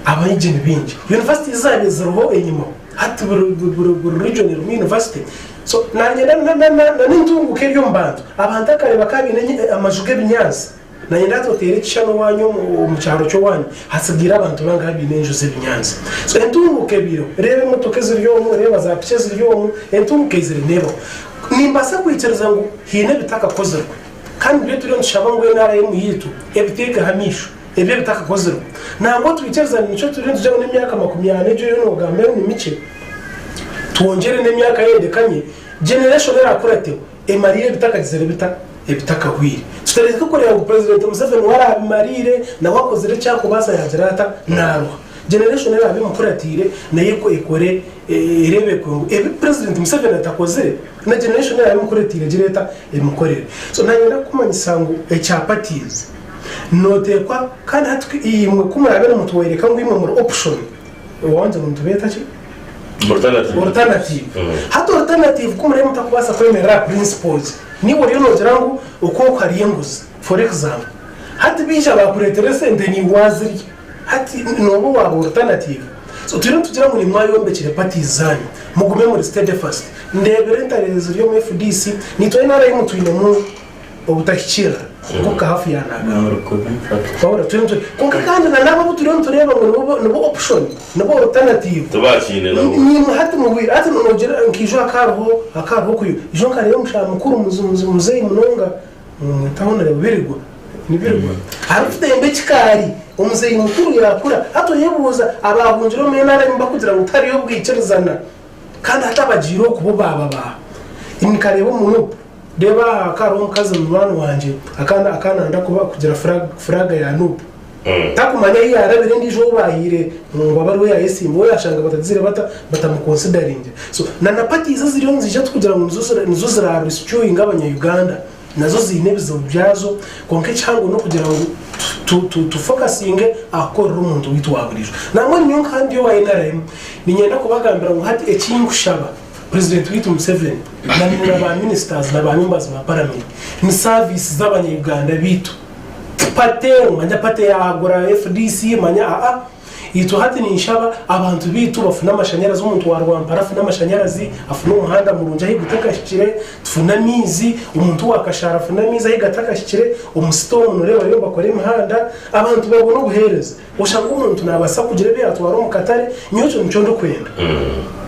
Abaegi ni baingi. Universities ezaabaire ziriho enyima hati buri region erimu university. So nanye na n'entunguka eri omu bantu. Abantu akare bakaba baine amaju g'ebinyaatsi. Nanye hati oteere ekishushani owaanyu omu kyaro ky'owaanyu hatsigaire abantu bangahi abaine enju z'ebinyaatsi. So entunguka ebaireho. Reeba emotoka eziri omu, reeba za piki eziri omu, entunguka eizire neebaho. Nimbaasa kwikiriza ngu haine ebitakakozirwe. Kandi nibyo turiyo nitushaba ngu NRM yaitu ebiteekeho amaisho, ebyo ebitakakozirwe. Nangwa twikiriza ngu nikyo turiyo nitugira ngu n'emyaka makumyana egyo ei noogamba ni mikye, twongyere n'emyaka yindi ekanye, generation eraakurateho emarire ebitakagizire bita? Ebitakahweire. Tutareke kureeba ngu Purezidenti Museveni we arabimariire, nawe akozire eki arikubaasa yaagira ata? Naaruha. Generation eraabe emukuratiire nayo ekore ereebekwe ngu ebi Purezidenti Museveni atakozire, na generation eraabe emukuratiire egire eta? Ebimukorere. So nanye ndakukumanyisa ngu ekya parties noteekwa kandi hati imwe ku muraabe nimutworeka ngu imwe muri option, waangira ngu nitubeeta ki? Alternative. Alternative. Hati alternative ku muraabe mutakubaasa kwemerera aha principles, niiwe oriyo noogira ngu oku oku hariyo enguzi for example. Hati baija baakureetera esente niiwe waazirya. Hati nooba waaba alternative. So turiyo nitugira ngu nimwe mwayombekire parties zaanyu, mugume muri steadfast. Ndeebire entare ziri omu FDC, naitwe NRM twinemu obutahikiirira nk'oku Kahafu yaanagamba. Wabura turiyo nitu kwonka kandi na n'abo abu turiyo nitureeba ngu nibo nibo option, nibo alternative. Tibakiine nabo. Niimwe hati mubwire hati noogira nka ijo hakaba hariho hakaba hariho okuyo ijo nkareeba omushaija mukuru muzeeyi munonga Nimumweta Honourable Birigwa, ni Birigwa? Arikutemba ekikaari, omuzeeyi mukuru yaakura. Hati oyebuuza abaahungire omu NRM bakugira ngu tihariyo obwikirizana kandi hati abagiire okwo bo baaba baaha? Nkareeba omu Nup. Reeba aha haka hariho omukazi munywani wangye akaba nayenda kugira furaaga ya Nup. Takumanya ahu yaarabire endiijo ou baahaire ngu abe ariwe yaayesimba, we yaashanga batagizire bata, batamukonsidaringire. So na na parties eziriyo niziija tikugira ngu nizo ziraarescuinge abanya-Uganda, nazo ziine ebizibu byazo kwonka ekihango n'okugira ngu tufokasinge aha kukorera omuntu waitu wa buriijo. Nangwa nyowe nka ndi owa nrm, niinyenda kubagambira ngu hati eki nkushaba Purezidenti waitu Museveni na ba minisitazi na ba members ba paramenti ni saviisi z'abanya-Uganda baitu. Ti pate ngu manya pate yaagura FDC manya aa. Itwe hati ninshaba abantu baitu bafune amashanyarazi, omuntu wa Rwampara afune amashanyarazi, afune omuhanda murungi ahi gutakahikire, tufune amaizi, omuntu wa Kashara afune amaizi ahi gatakahikire, omu site omu noreeba bariyo nibakora emihanda, abantu babone obuheereza. Oshange omuntu nabaasa kugira ebi yatwara omu katare, nyowe ekyo nikyo ndikwenda.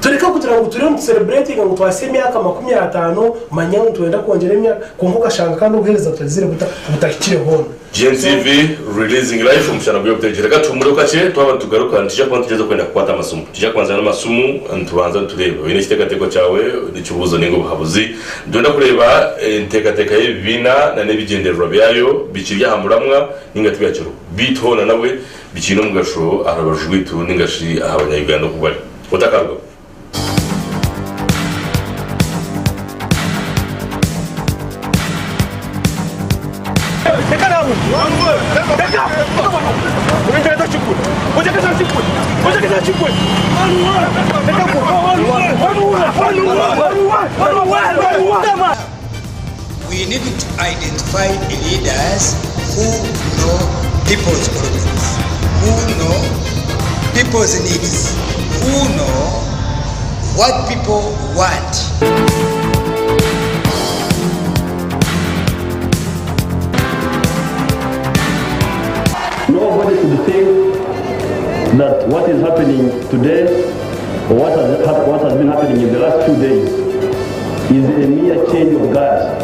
Tureke kugira ngu turiyo nitusereburetinga ngu twahitsya emyaka 50, manya ngu nitwenda kwongyera emyaka, kwonka okashanga kandi obuheereza butagizire buta, butahikire hoona. GNTV Releasing Life omushana gw'ebiteekye. Reka tuhumureho kakye, twaba nitugaruka nitwija kuba nitugyeza kwenda kukwata amasimu. Nitwija kubanza n'amasimu nitubanza nitureeba oine ekiteekateeko kyawe, ekibuuzo ninga obuhabuzi. Nitwenda kureeba enteekateeka y'ebibiina n'ebigyendererwa byayo bikiri aha muramwa ninga tibyakiriho. Beitu hoona nabwe bikiine omugasho aha rubaju rwaitu ninga shi aha banya-Uganda oku bari. Otakarugaho. We need to identify leaders who know people's problems, who know people's needs, who know what people want. Nobody should think that what is happening today or what has, what has been happening in the last few days is a mere change of guard.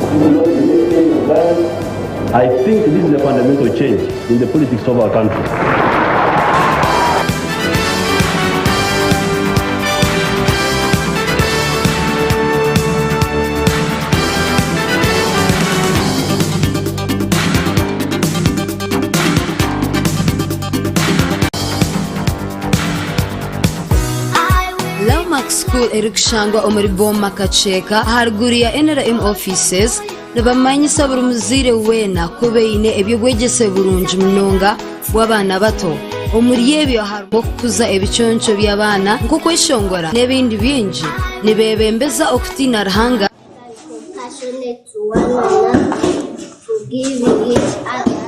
This is not a mere change of guard. I think this is a fundamental change in the politics of our country. Lawmark School erikushangwa omuri Boma Kakyeka aharuguru ya NRM Offices nibamanyisa buri muzaire weena ku baine eby'obwegyese burungi munonga bw'abaana bato. Omuri ebyo harimu okukuza ebiconco by'abaana nk'okweshongora n'ebindi bingi. Nibeebembeza okutiina Ruhanga. And compassionate to one another, forgiving each other,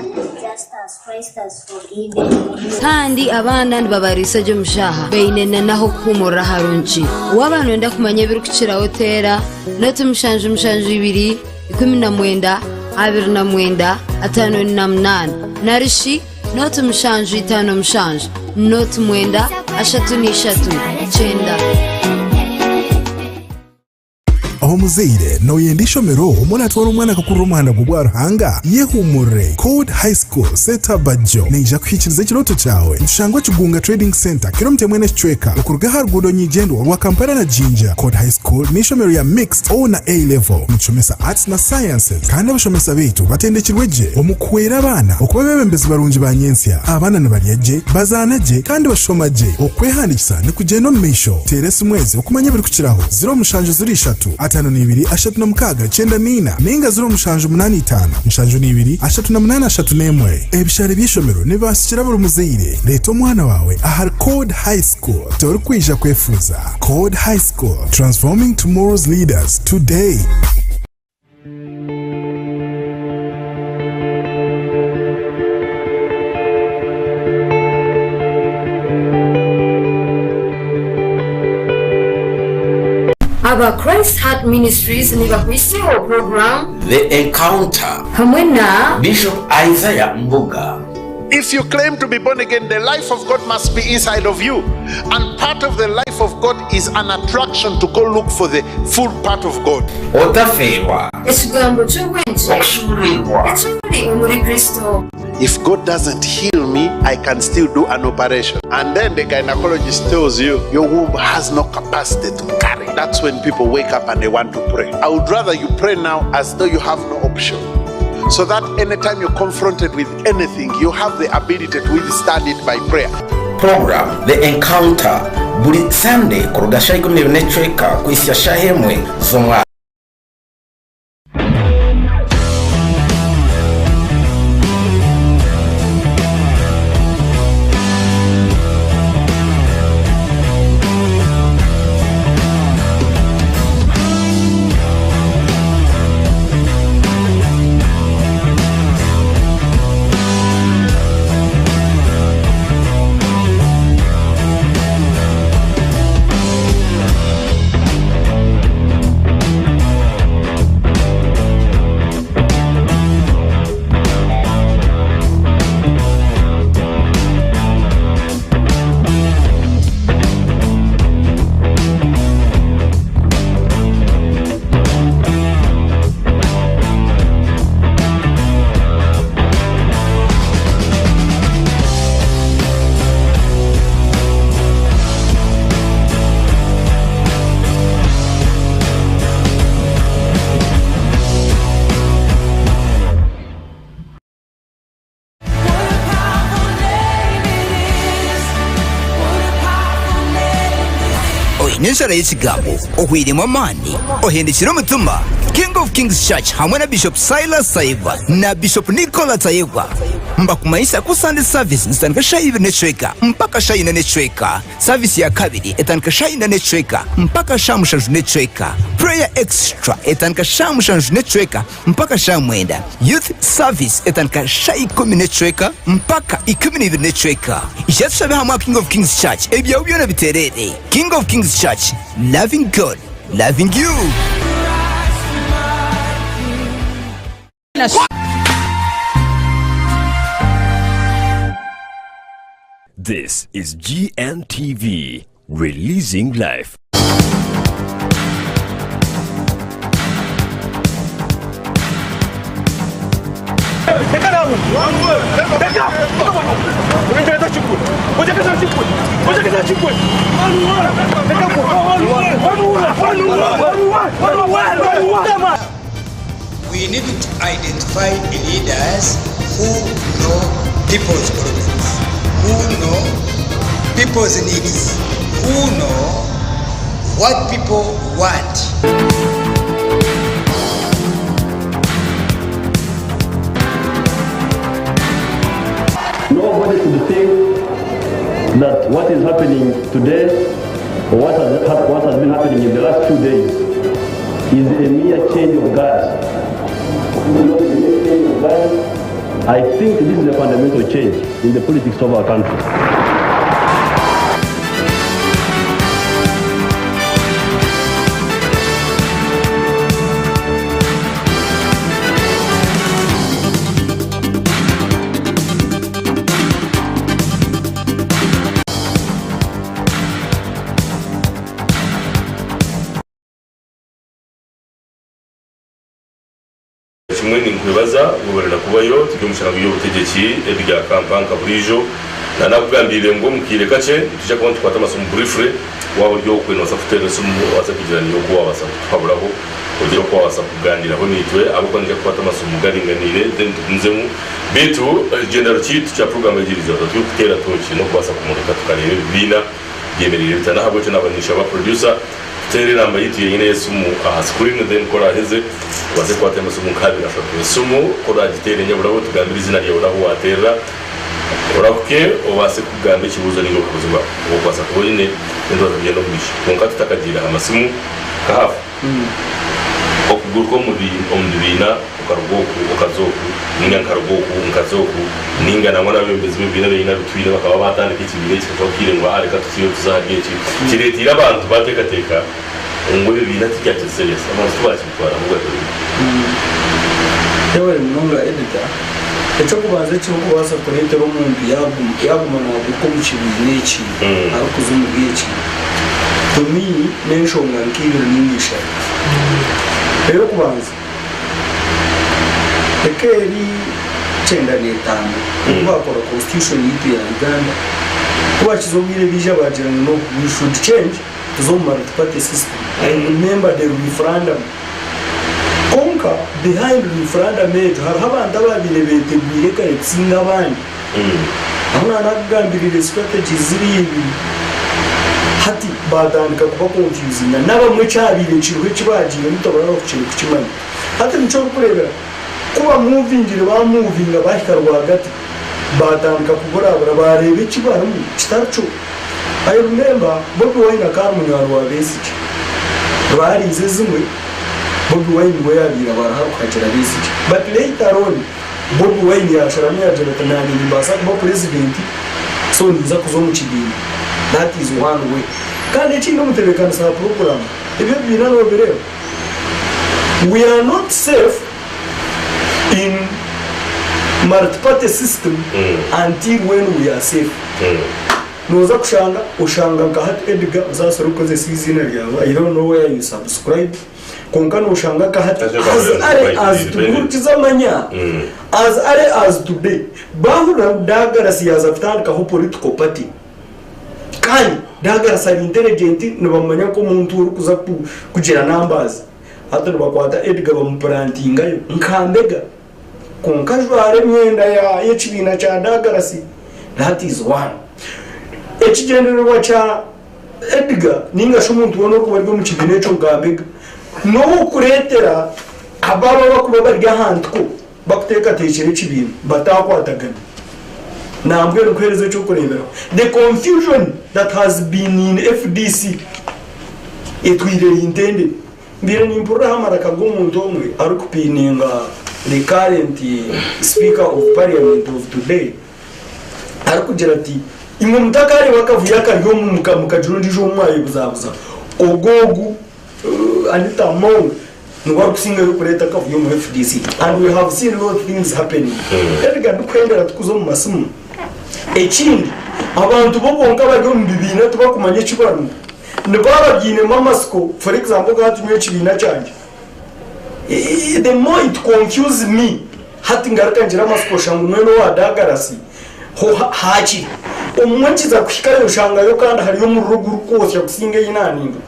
just as Christ has forgiven you. Kandi abaana nibabariisa gye omu shaaha, baine na n'ah'okuhuumurira harungi. Waaba nooyenda kumanya ebirikukiraho teera noti 772 19 29 58 nari shi noti 757 noti 9 33 9. Omuzaire, nooyenda eishomero omu oraatware omwana akakurira omuhanda gw'obwa Ruhanga? Yehuumurire! Code High School, Setabajjo neija kuhikiiriza ekirooto kyawe. Nitushangwa Kigunga Trading Centre, kilomita emwe n'ekicweka okuruga aha ruguudo nyigyendwa orwa Kampala na Jinja. Code High School n'eishomero rya Mixed O na A Level. Nitushomesa Arts na Sciences kandi abashomesa baitu batendekirwe gye omu kuhwera abaana okuba abeebembezi barungi ba nyentsya. Abaana nibarya gye, bazaana gye kandi bashoma gye. Okwehandiikisa nikugyenda omu maisho. Teera esimu ezi okumanya ebirikukiraho, 0703 52 36 94 nainga 0785 72 38 31. Ebishare by'eishomero nibibaasikira buri muzaire. Reeta omwana waawe ahari Code High School. Torikwija kwefuuza. Code High School, transforming tomorrow's leaders today. Aba Christ Heart Ministries nibakuhitsyaho program The Encounter hamwe na Bishop Isaiah Mbuga. If you claim to be born again, the life of God must be inside of you. And part of the life of God is an attraction to go look for the full part of God. Otafeerwa. Ekigambo ky'obwengye Okushuuruurirwa. Ekiri omuri Kristo. If God doesn't heal me, I can still do an operation. And then the gynecologist tells you your womb has no capacity to carry. That's when people wake up and they want to pray. I would rather you pray now as though you have no option. So that anytime you're confronted with anything, you have the ability to withstand it by prayer. Program The Encounter buri Sunday kuruga shaaha 12 n'ekicweka kuhitsya shaaha emwe z'omwaka. Oine enjara y'ekigambo, ohweiremu amaani, ohendekire omutima? King of Kings Church hamwe na Bishop Silas Tayebwa na Bishop Nicola Tayebwa mbakumanyisa ku Sunday service nizitandika shaaha ibiri n'ekicweka mpaka shaaha ina n'ekicweka. Service ya kabiri etandika shaaha ina n'ekicweka mpaka shaaha mushanju n'ekicweka. Prayer extra etandika shaaha mushanju n'ekicweka mpaka shaaha mwenda. Youth service etandika shaaha ikumi n'ekicweka mpaka 12 n'ekicweka. Ija tushabe hamwe aha King of Kings Church ebyawe byona bitereere. King of Kings Church, loving God, loving you. This is GNTV, releasing life. We need to identify leaders who know people's problems, who know people's needs, who know what people want. Nobody should think that what is happening today or what has, what has been happening in the last few days is a mere change of guard. Not a mere change of guard. I think this is a fundamental change in the politics of our country. Kimwe ninkwebaza webarira kubayo turi omu kirago y'obutegyeki ebya Kampala nka buriijo. Nanakugambiire ngu omu kaire kakye nitwija kuba nitukwata amasimu briefly waaba ori okwe nobaasa kututeerera esimu obaase kugira niiwe oku wabaasa kutuhaburaho ogire oku wabaasa kugaaniiraho naitwe ahabw'okuba niinyija kukwata amasimu garinganiire then tugumizemu beitu ekigyendererwa kyaitu kya puroguraamu egi eriizooba turi kuteera tooki n'okubaasa kumurika tukareeba ebibiina byemereire bita n'ahabw'ekyo naaba ninshaba producer Tuteere enamba yaitu yenyine ey'esimu aha screen then ku oraaheze obaase kukwata amasimu nk'abiri ashatu. Esimu ku oraagiteere nyabura we tugambire eiziina ryawe n'ahu waateerera orahuke obaase kugamba ekibuuzo ninga obuhabuzi bwawe obu orikubaasa kuba oine then tubaase kugyenda omu maisho. Kwonka tutakagiire aha masimu kahafu okuguruka omu bibiina okaruga oku okaza oku ninga nkaruga oku nkaza oku ninga nangwa n'abeebembezi b'ebibiina benyini abitwire bakaba baatandika ekibiina eki kikaba ngu aa reka tukiihe tuze ahari eki kireeteire abantu baateekateeka ngu ebibiina tibyakiri serious abantu tibakibitwara ahubwo ati Yebare munonga Editor. Eky'okubanza ekirikubaasa kureetera omuntu yaaguma naaguruka omu kibiina eki arikuza omuri eki, to me n'enshonga nk'ibiri ninga ishatu. Ey'okubanza, eka eri. 95 obu baakora constitution yaitu ya Uganda. Ku baakize obwire baija baagira ngu no we should change tuze omu multiparty system. I remember the referendum. Kwonka behind referendum egyo hariho abantu abaabaire beetegwire kare kusinga abandi. Ahu naanakugambiriire strategies ziri ibiri hati baatandika kuba confusinga n'abamwe ekyabaire kiriho eki baagiiremu tibarahukire kukimanya. Hati nikyo orikureebera ku bamuuvingire baamuuvinga baahika rwagati baatandika kuburabura baareeba eki barimu kitari kyo. I remember Bobi Wine akaba ari munywani wa Besigye. Rwariize ezimwe Bobi Wine niwe yaabaire aba ariho arikuhagira Besigye but later on Bobi Wine yaasharamu yaagira ati naanye nimbaasa kuba purezidenti so ninza kuza omu kibiina. That is one way. Kandi ekindi omutebeekanisa wa puroguraamu ebyo ebibiina noobireeba? We are not safe in multiparty system until when we are safe. Nooza kushanga oshanga nka hati Edgar osaasire kukozesa eiziina ryawe I don't know where you subscribe kwonka nooshanga nka hati as early as today hurikiza manya as early as today baahurira ngu Douglas yaaza kutandikaho political party Kandi Douglas ari intelligent nibamumanya nk'omuntu orikuza kugira numbers. Hati nibakwata Edgar bamupurantingayo nka mbega. Kwonka ajwara emyenda y'ekibiina kya Douglas. That is one. Ekigyendererwa kya Edgar ninga shi omuntu weena orikuba ari omu kibiina ekyo nka mbega n'okureetera abaabo abakuba bari aha ntiko bakuteekateekyera ekibiina bataakwatagana. Nambwenu nkuheereze eky'okureeberaho, the confusion that has been in FDC etwire eri ntendere. Mbaire nimpuriraho amaraka g'omuntu omwe arikupiininga the current speaker of parliament of today arikugira ati imwe mutakareeba akavuyo akari omu mukagira ondiijo ou mwayebuzabuza, ogu ogu Anita Among niwe arikusingayo kureeta akavuyo omu FDC and we have seen lot things happening. Edgar ndikuhendera tikuza omu masimu. Ekindi abantu bo bonka abari omu bibiina tibakumanya eki barimu. Nibaaba bainemu amatsiko for example nka hati nyowe ekibiina kyangye the more it confuse me hati ngaruka ngira amatsiko osha ngu mwena owa Dagarasi ho hakiri obumwe nkiza kuhikayo nshangayo kandi hariyo omuriro ogurikwosya kusinga ei naanindwa.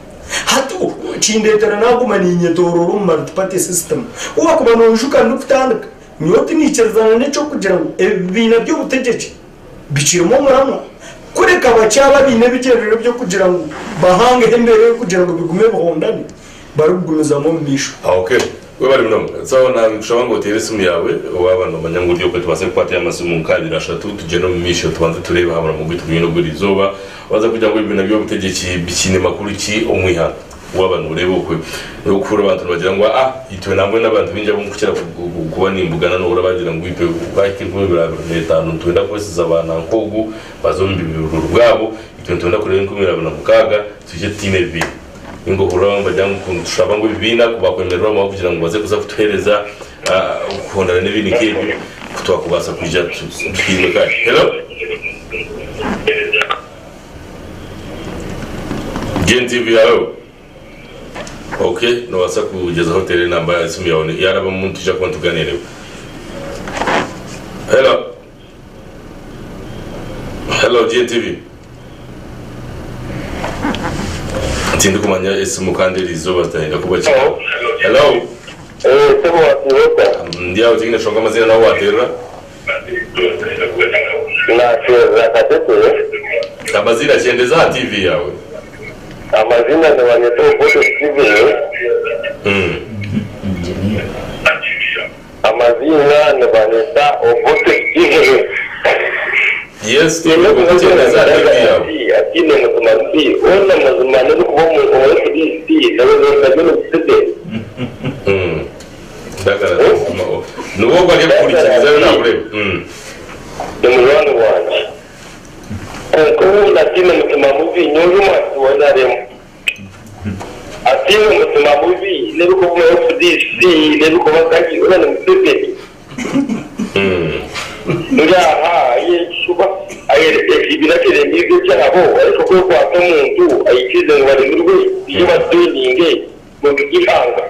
Hati kindeetera naaguma niinyetooroora omu multiparty system. Ku wakuba noijuka ndikutandika, nyowe tiniikirizana n'eky'okugira ngu ebibiina by'obutegyeki bikirimu omuramwa, kureka bakye abo abaine ebigyendererwa by'okugira ngu bahangeho embeera ey'okugira ngu bigume bihondane barikugumizamu omu maisho. Okay. Webare munonga. So nkushaba ngu oteere esimu yaawe waaba nomanya ngu ori okwe tubaase kukwata amasimu nka abiri ashatu tugyende omu maisho tubanze tureebe aha murimo gwaitu gwine ogw'eri izooba. Waza kugira ngu ebibiina by'obutegyeki bikiine makuru ki omu ihanga? Waaba nooreeba okwe n'okuhurira abantu nibagira ngu aa itwe nambwenu abantu baingi abu nkukira kuba nimbugana nohurira bagira ngu itwe kwahika 2025 nitwenda kwesiza abaana nk'ogu baze omu bururu bwabo itwe nitwenda kureeba 2026 twije tutaine ebibiina. Ninga ohurira abamwe nibagira ngu nitushaba ngu ebibiina ku baakwemererwa bamwe kugira ngu baze kuza kutuheereza okuhondana n'ebindi nk'ebyo ku twakubaasa kwija tuhairwe kare. Hello? GNTV, hello? Okay, noobaasa kugyezaho oteere enamba esimu yaawe yaarabamu nitwija kuba nitugaaniira iwe. Hello? Hello GNTV. Tindikumanya esimu kandi eri izooba zitayenda kuba ki. Hello. Ndi aho tihaine shonga amaziina nahu waterera. Naterera Katete. Amaziina kyendeza aha TV yawe. Amazina nibanyeta Obote Steven. Amaziina nibaneta Obote Steven. Yes Steven kwonka kyendeza aha TV yawe. Atiine mutima mubi hoona mazima n'ebikuba omu FDC nabyo ni Museveni. Niwe ogwo ari kukuhurikiriza we nakureeba. Ni munywani wangye. Kwonka obu atiine mutima mubi nyowe ndi omwatsi wa nrm. Atiine mutima mubi n'ebikuba omu FDC n'ebikuba nkahi hoona ni Museveni. Ngaaha ay'ekishuba ekibiina kyeremiirwe ekyabo areke kwekwata omuntu aikirize ngu baremirwe baije bajoininge omu by'eihanga.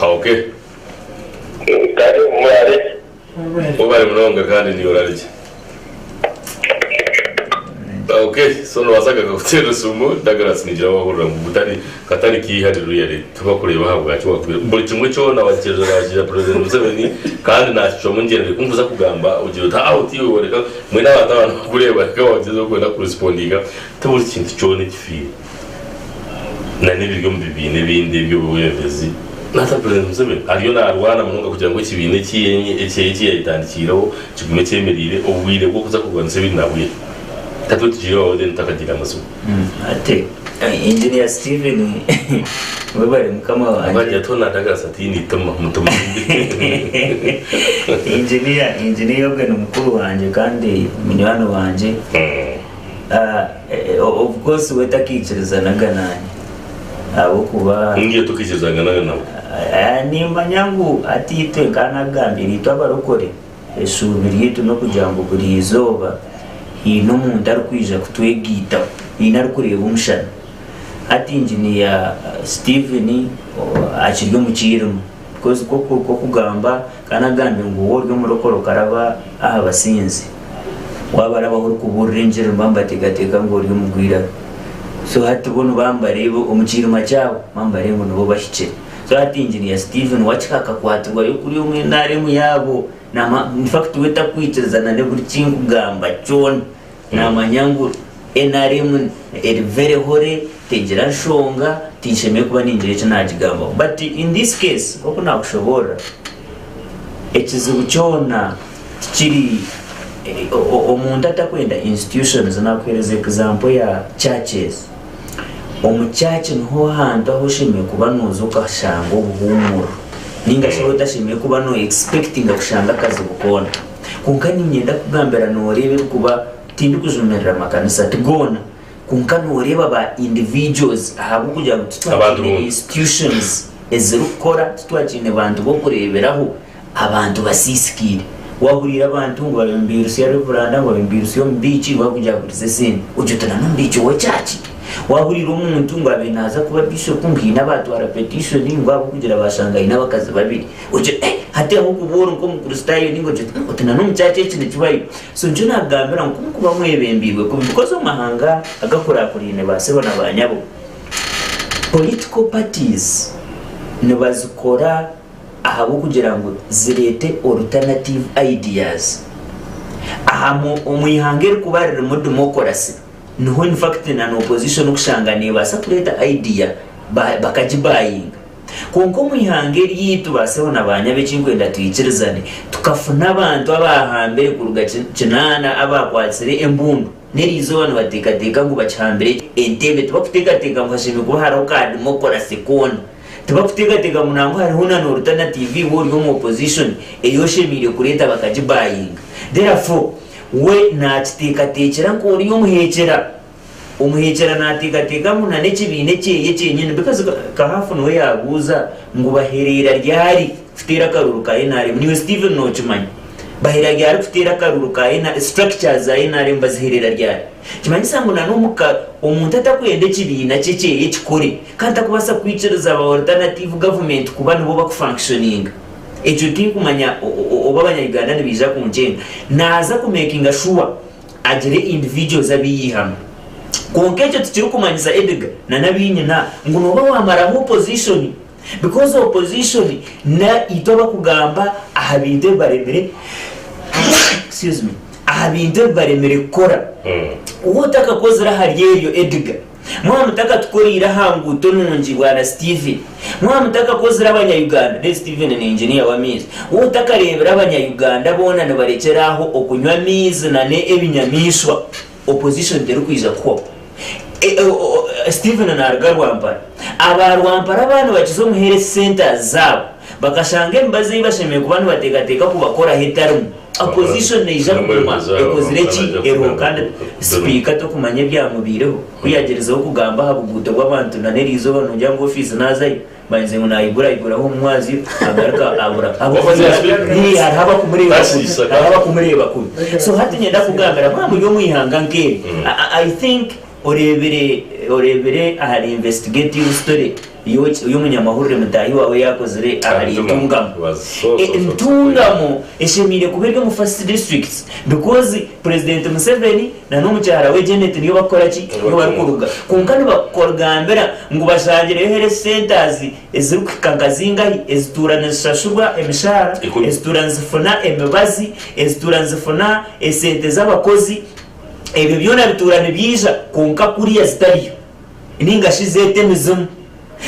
Okay. Kare muraare gye. Webare munonga kandi niiwe orarigye. Ok, so nobaasa kugakuteerera esimu Douglas ningira wahurira ngu butari katari keihari really tibakureeba ahabwaki wakubire buri kimwe kyona wakirira wakirira president Museveni kandi nakicwamu ngyendere kunkuza kugamba ogira oti haa oti iwe reka mbwenu abantu aba nibakureeba reka wagyezaho kwenda kurespondinga tiburi kintu kyona ekifiire na n'ebiri omu bibiina ebindi eby'obwebembezi nata president Museveni ariyo narwana munonga kugira ngu ekibiina eki ekiyayetandikiireho kigume kyemereire obwire bw'okuza kurwanisa ebindi nabwire. Ka tube tugiire owaawe then tutakagiire amazima. Ati engineer Steven webare mukama wangye. Abagira ati Douglas atiine itima mutima mubi. Engineer engineer ogwe ni mukuru wangye kandi munywani wangye. Of course we takiikirizanaga nanye ahabw'okuba. Ngiye tokiikirizanganaga nawe. Nimanya ngu hati itwe nka nagambire itwe abarokore. Eshuubi ryaitu n'okugira ngu buri izooba haine omuntu arikwija kutwegaitaho, haine arikureeba omushana. Hati inginiya Steven akiri omu kiirima because nk'okugamba kandi agambire ngu waaba ori omurokore okaraba aha basinzi, waaba orabaho orikubuurira engiri nibaba nibateekateeka ngu ori omugwiraro. So hati bo nibaba nibareeba omu kiirima kyabo nibaba nibareeba ngu nibo bahikire. So hati engineer Steven wakika akakwatirwayo kuri omu nrm yaabo nama infact we takwikirizana ne buri kinkugamba kyona namanya ngu nrm eri very holy tegira nshonga tinshemereire kuba ningira eki nagigambaho but in this case nkoku nakushoboorora ekizibu kyona tikiri omuntu atakwenda institutions nakuhereza example ya churches. Omu church niho hantu ahu oshemereire kuba noza okashanga obuhumuro ninga shi ahu otashemereire kuba no expectinga kushanga akazibu koona. Kwonka niinyenda kukugambira noreeba ebirikuba, tindikujumirira makanisa ti goona, kwonka noreeba ba individuals ahabw'okugira ngu titwakiine institutions ezirikukora, titwakiine bantu b'okureeberaho. Abantu basiisikaire. Waahuriire abantu ngu bari omu biirusi ya Revuranda, ngu bari omu biirusi y'omubiiki, ngu barikugira ngu bagurize esente. Ogyo oti n'omubiiki w'ekyaki? Waahuriire omuntu ngu abaire naaza kuba bishopu ngu haine abaatwara petishoni ngu ahabw'okugira baashanga aine abakazi babiri. Ogyo oti eh hati aho okuba ori nk'Omukristaayo nainga ogyo oti oti n'omu kyaki eki nikibayo? So nikyo naakugambira ngu ku murikuba mwebembeirwe kubi because omu mahanga agakurakuraine ba sebo na ba nyabo, political parties nibazikora ahabw'okugira ngu zireete alternative ideas aha mu omu ihanga erikuba ririmu demokorasi niho in fact na n'opposition okushanga nebaasa kureeta idea ba bakagibayinga kwonka omu ihanga eryaitu ba sebo na ba nyabo ekinkwenda twikirizane tukafuna abantu abahambire kuruga ki kinaana abakwatsire embundu n'eriizooba nibateekateeka ngu bakihambire entebe tibakuteekateeka ngu hashemereire kuba hariho ka demokorasi koona. Tibakuteekateeka ngu nangwa hariho na n'alternative iwe ori omu opposition ei oshemeire kureeta bakagibayinga. Therefore, we nakiteekateekyera nk'ori omuheekyera. Omuheekyera nateekateeka ngu na n'ekibiina ekyeye kyenyini because Kahafu niwe yabuuza ngu bahereera ryari kuteera akaruuru ka nrm. Naiwe Steven nokimanya. Bahereera ryari kuteera akaruuru ka nrm, structures za nrm bazihereera ryari? Nikimanyisa ngu na n'omuka omuntu atakwenda ekibiina kye kyeye kikore kandi takubaasa kwikiriza ba alternative government kuba nibo bakufunctioninga. Ekyo tinkumanya oba abanya Uganda nibaija kunkyenga. Naaza kumekinga sure agire individuals abu yaihamu. Kwonka ekyo tikirikumanyisa Edgar na n'abinyina ngu nooba waamaraho opposition because opposition na itwe abakugamba aha bintu ebi baremire excuse me aha bintu ebi baremire kukora. Waaba otakakozire ahari ebyo Edgar, mwaba mutakatukoreire aha nguuto nungi bwana Steven, mwaba mutakakozire abanya Uganda, then Steven ni engineer w'amaizi, waaba otakareebire abanya Uganda boona nibarekyera aho okunywa amaizi na n'ebinyamaishwa, opposition terikwija kuhwaho. Steven naruga Rwampara. Aba Rwampara baaba nibakiza omu health centres zaabo bakashanga emibazi ei bashemereire kuba nibateekateeka kubakoraho etarimu, opposition neija kuguma ekozire ki? Eriho. Kandi sipiika tokumanya ebyamubaireho ku yaagyerizeho kugamba aha buguuto bw'abantu na n'eriizooba noogira ngu ofiisi naazayo Banze ngu nayigura ayiguraho omu mwazyo agaruka abura hariho abakumureeba kubi hariho abakumureeba kubi so hati niinyenda kugambira mwaba muri omu ihanga nk'eri I think oreebire oreebire ahari investigative story. Y'omunyamahurire mutaahi waawe yaakozire ahari Ntungamo. Ntungamo eshemeire kuba eri omu first districts because Purezidenti Museveni na n'omukyara we Janet niyo barikukora ki? Niyo barikuruga. Kwonka nibakugambira ngu bashangireyo health centres ezirikuhika nka zingahi ezituura nizishashurwa emishaara, ezituura nizifuna emibazi, ezituura nizifuna esente z'abakozi. Ebyo byona bituura nibyija kwonka kuriya zitariyo. Ninga shi zeete emizimu.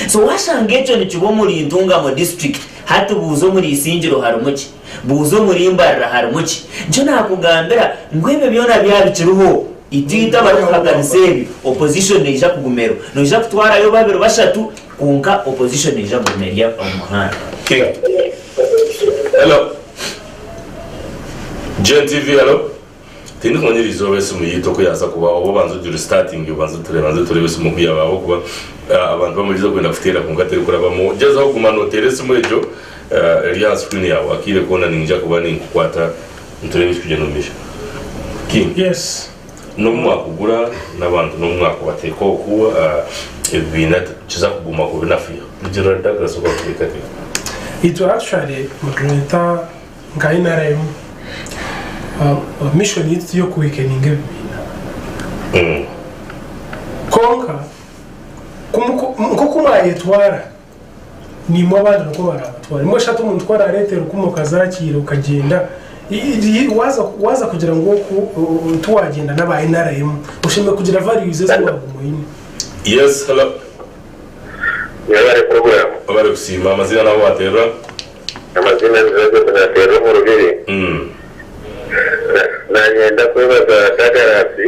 So washanga ekyo nikiba omuri Ntungamo district, hati buuza omuri Isingiro harimu ki? Buuza omuri Mbarara harimu ki? Nikyo nakugambira ngu ebyo byona byaba bikiriho, itwe itwe abarikuhakanisa ebyo, opposition neija kuguma eriho. Noija kutwarayo babiri bashatu kwonka opposition neija kuguma eri omu muhanda. King. Hello. GNTV, hello. Tindikumanya eriizooba esimu yaitu oku yaaza kuba oba obanze ogi restartinge obanze tubanze tureebe esimu oku yaaba ahabw'okuba abantu bamwe kwenda kuteera kwonka terikurabamu. Gyezaho kuguma nooteera esimu egyo eri aha screen yaawe akaire koona niinyija kuba ninkukwata nitureeba ekirikugyenda omu maisho. King, Yes. n'obu mwakugura n'abantu n'obu mwakubateeka oku ebibiina tikiza kuguma kubinafuya. Rugiirira Douglas oku arikuteekateeka. Itwe actually nitureeta Nka NRM, mission yaitu ti y'okuwekeninga ebibiina. Kwonka nk'oku mwayetwara, naimwe abandi nikwo baraabatware. Mbwenu shi hati omuntu ku araareete rukumi okazakiira okagyenda, waaza kugira ngu oku tiwagyenda n'aba NRM, oshemereire kugira values ezi waaguma oine. Yes, hello. Mwebare program. Webare kusiima. Amaziina n'ahu wateerera? Amazina ni Joseph nateerera omu Rubiri. Nanyenda kwebaza Dagarasi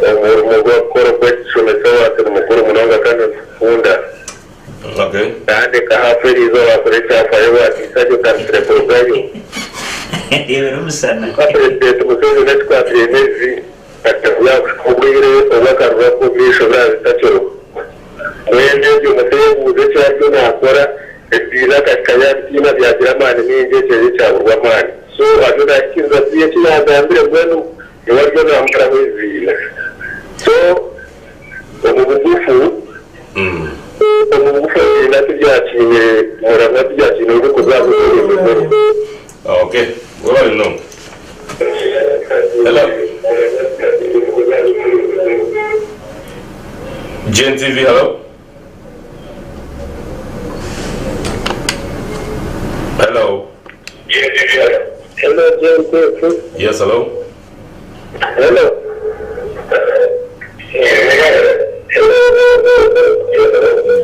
omurimo ogu arikukora ogw'ekishomesa owaawe ni mukuru munonga kandi nitukukunda. Kandi nka haafu eriizooba waakora ekyafaayo waatiisa gye otandikire kurugayo. Reebera omushana. Nka Purezidenti Museveni ekikwatiraine n'ebibi yakuhika obwire obu akarura omu maisho biraaba bitakiriho. Mbwenu ebyo muteebuuza eki ariyo naakora, ebibiina akahika yaabitiina byagira amaani maingi ekyo ekyaburwa amaani. So ariyo naahikiiriza buriya eki yaagambire mbwenu niwe ariyo naamaraho ebibiina. So omu bugufu, omu bugufu ebibiina tibyakiine muramwa tibyakiine obu birikuza ahabw'okuba emikoro. Okay, webale munonga. Hello. GNTV, hello. Hello. Hello, GNTV. Yes, hello. Hello.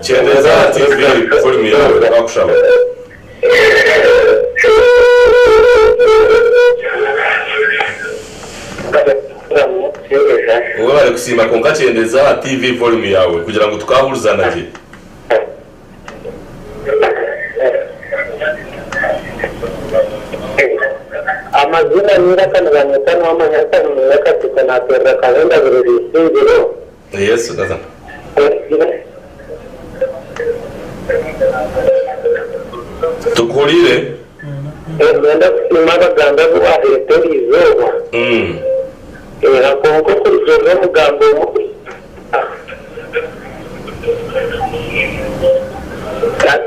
Kyendeza aha TV volume yawe twakushaba. Webare kusiima kwonka kyendeza aha TV volume yawe kugira ngu tukahurizana gye. Amazina n'eiraka nibanyeta Nuwamanya Hassan Munyakateete naterera Kahenda Birori Isingiro. Yes, Nathan. Tukuhuriire. Niinyenda kusiima abagambi abu waareeta eri izooba. Kwonka okurugiirira omugambi omwe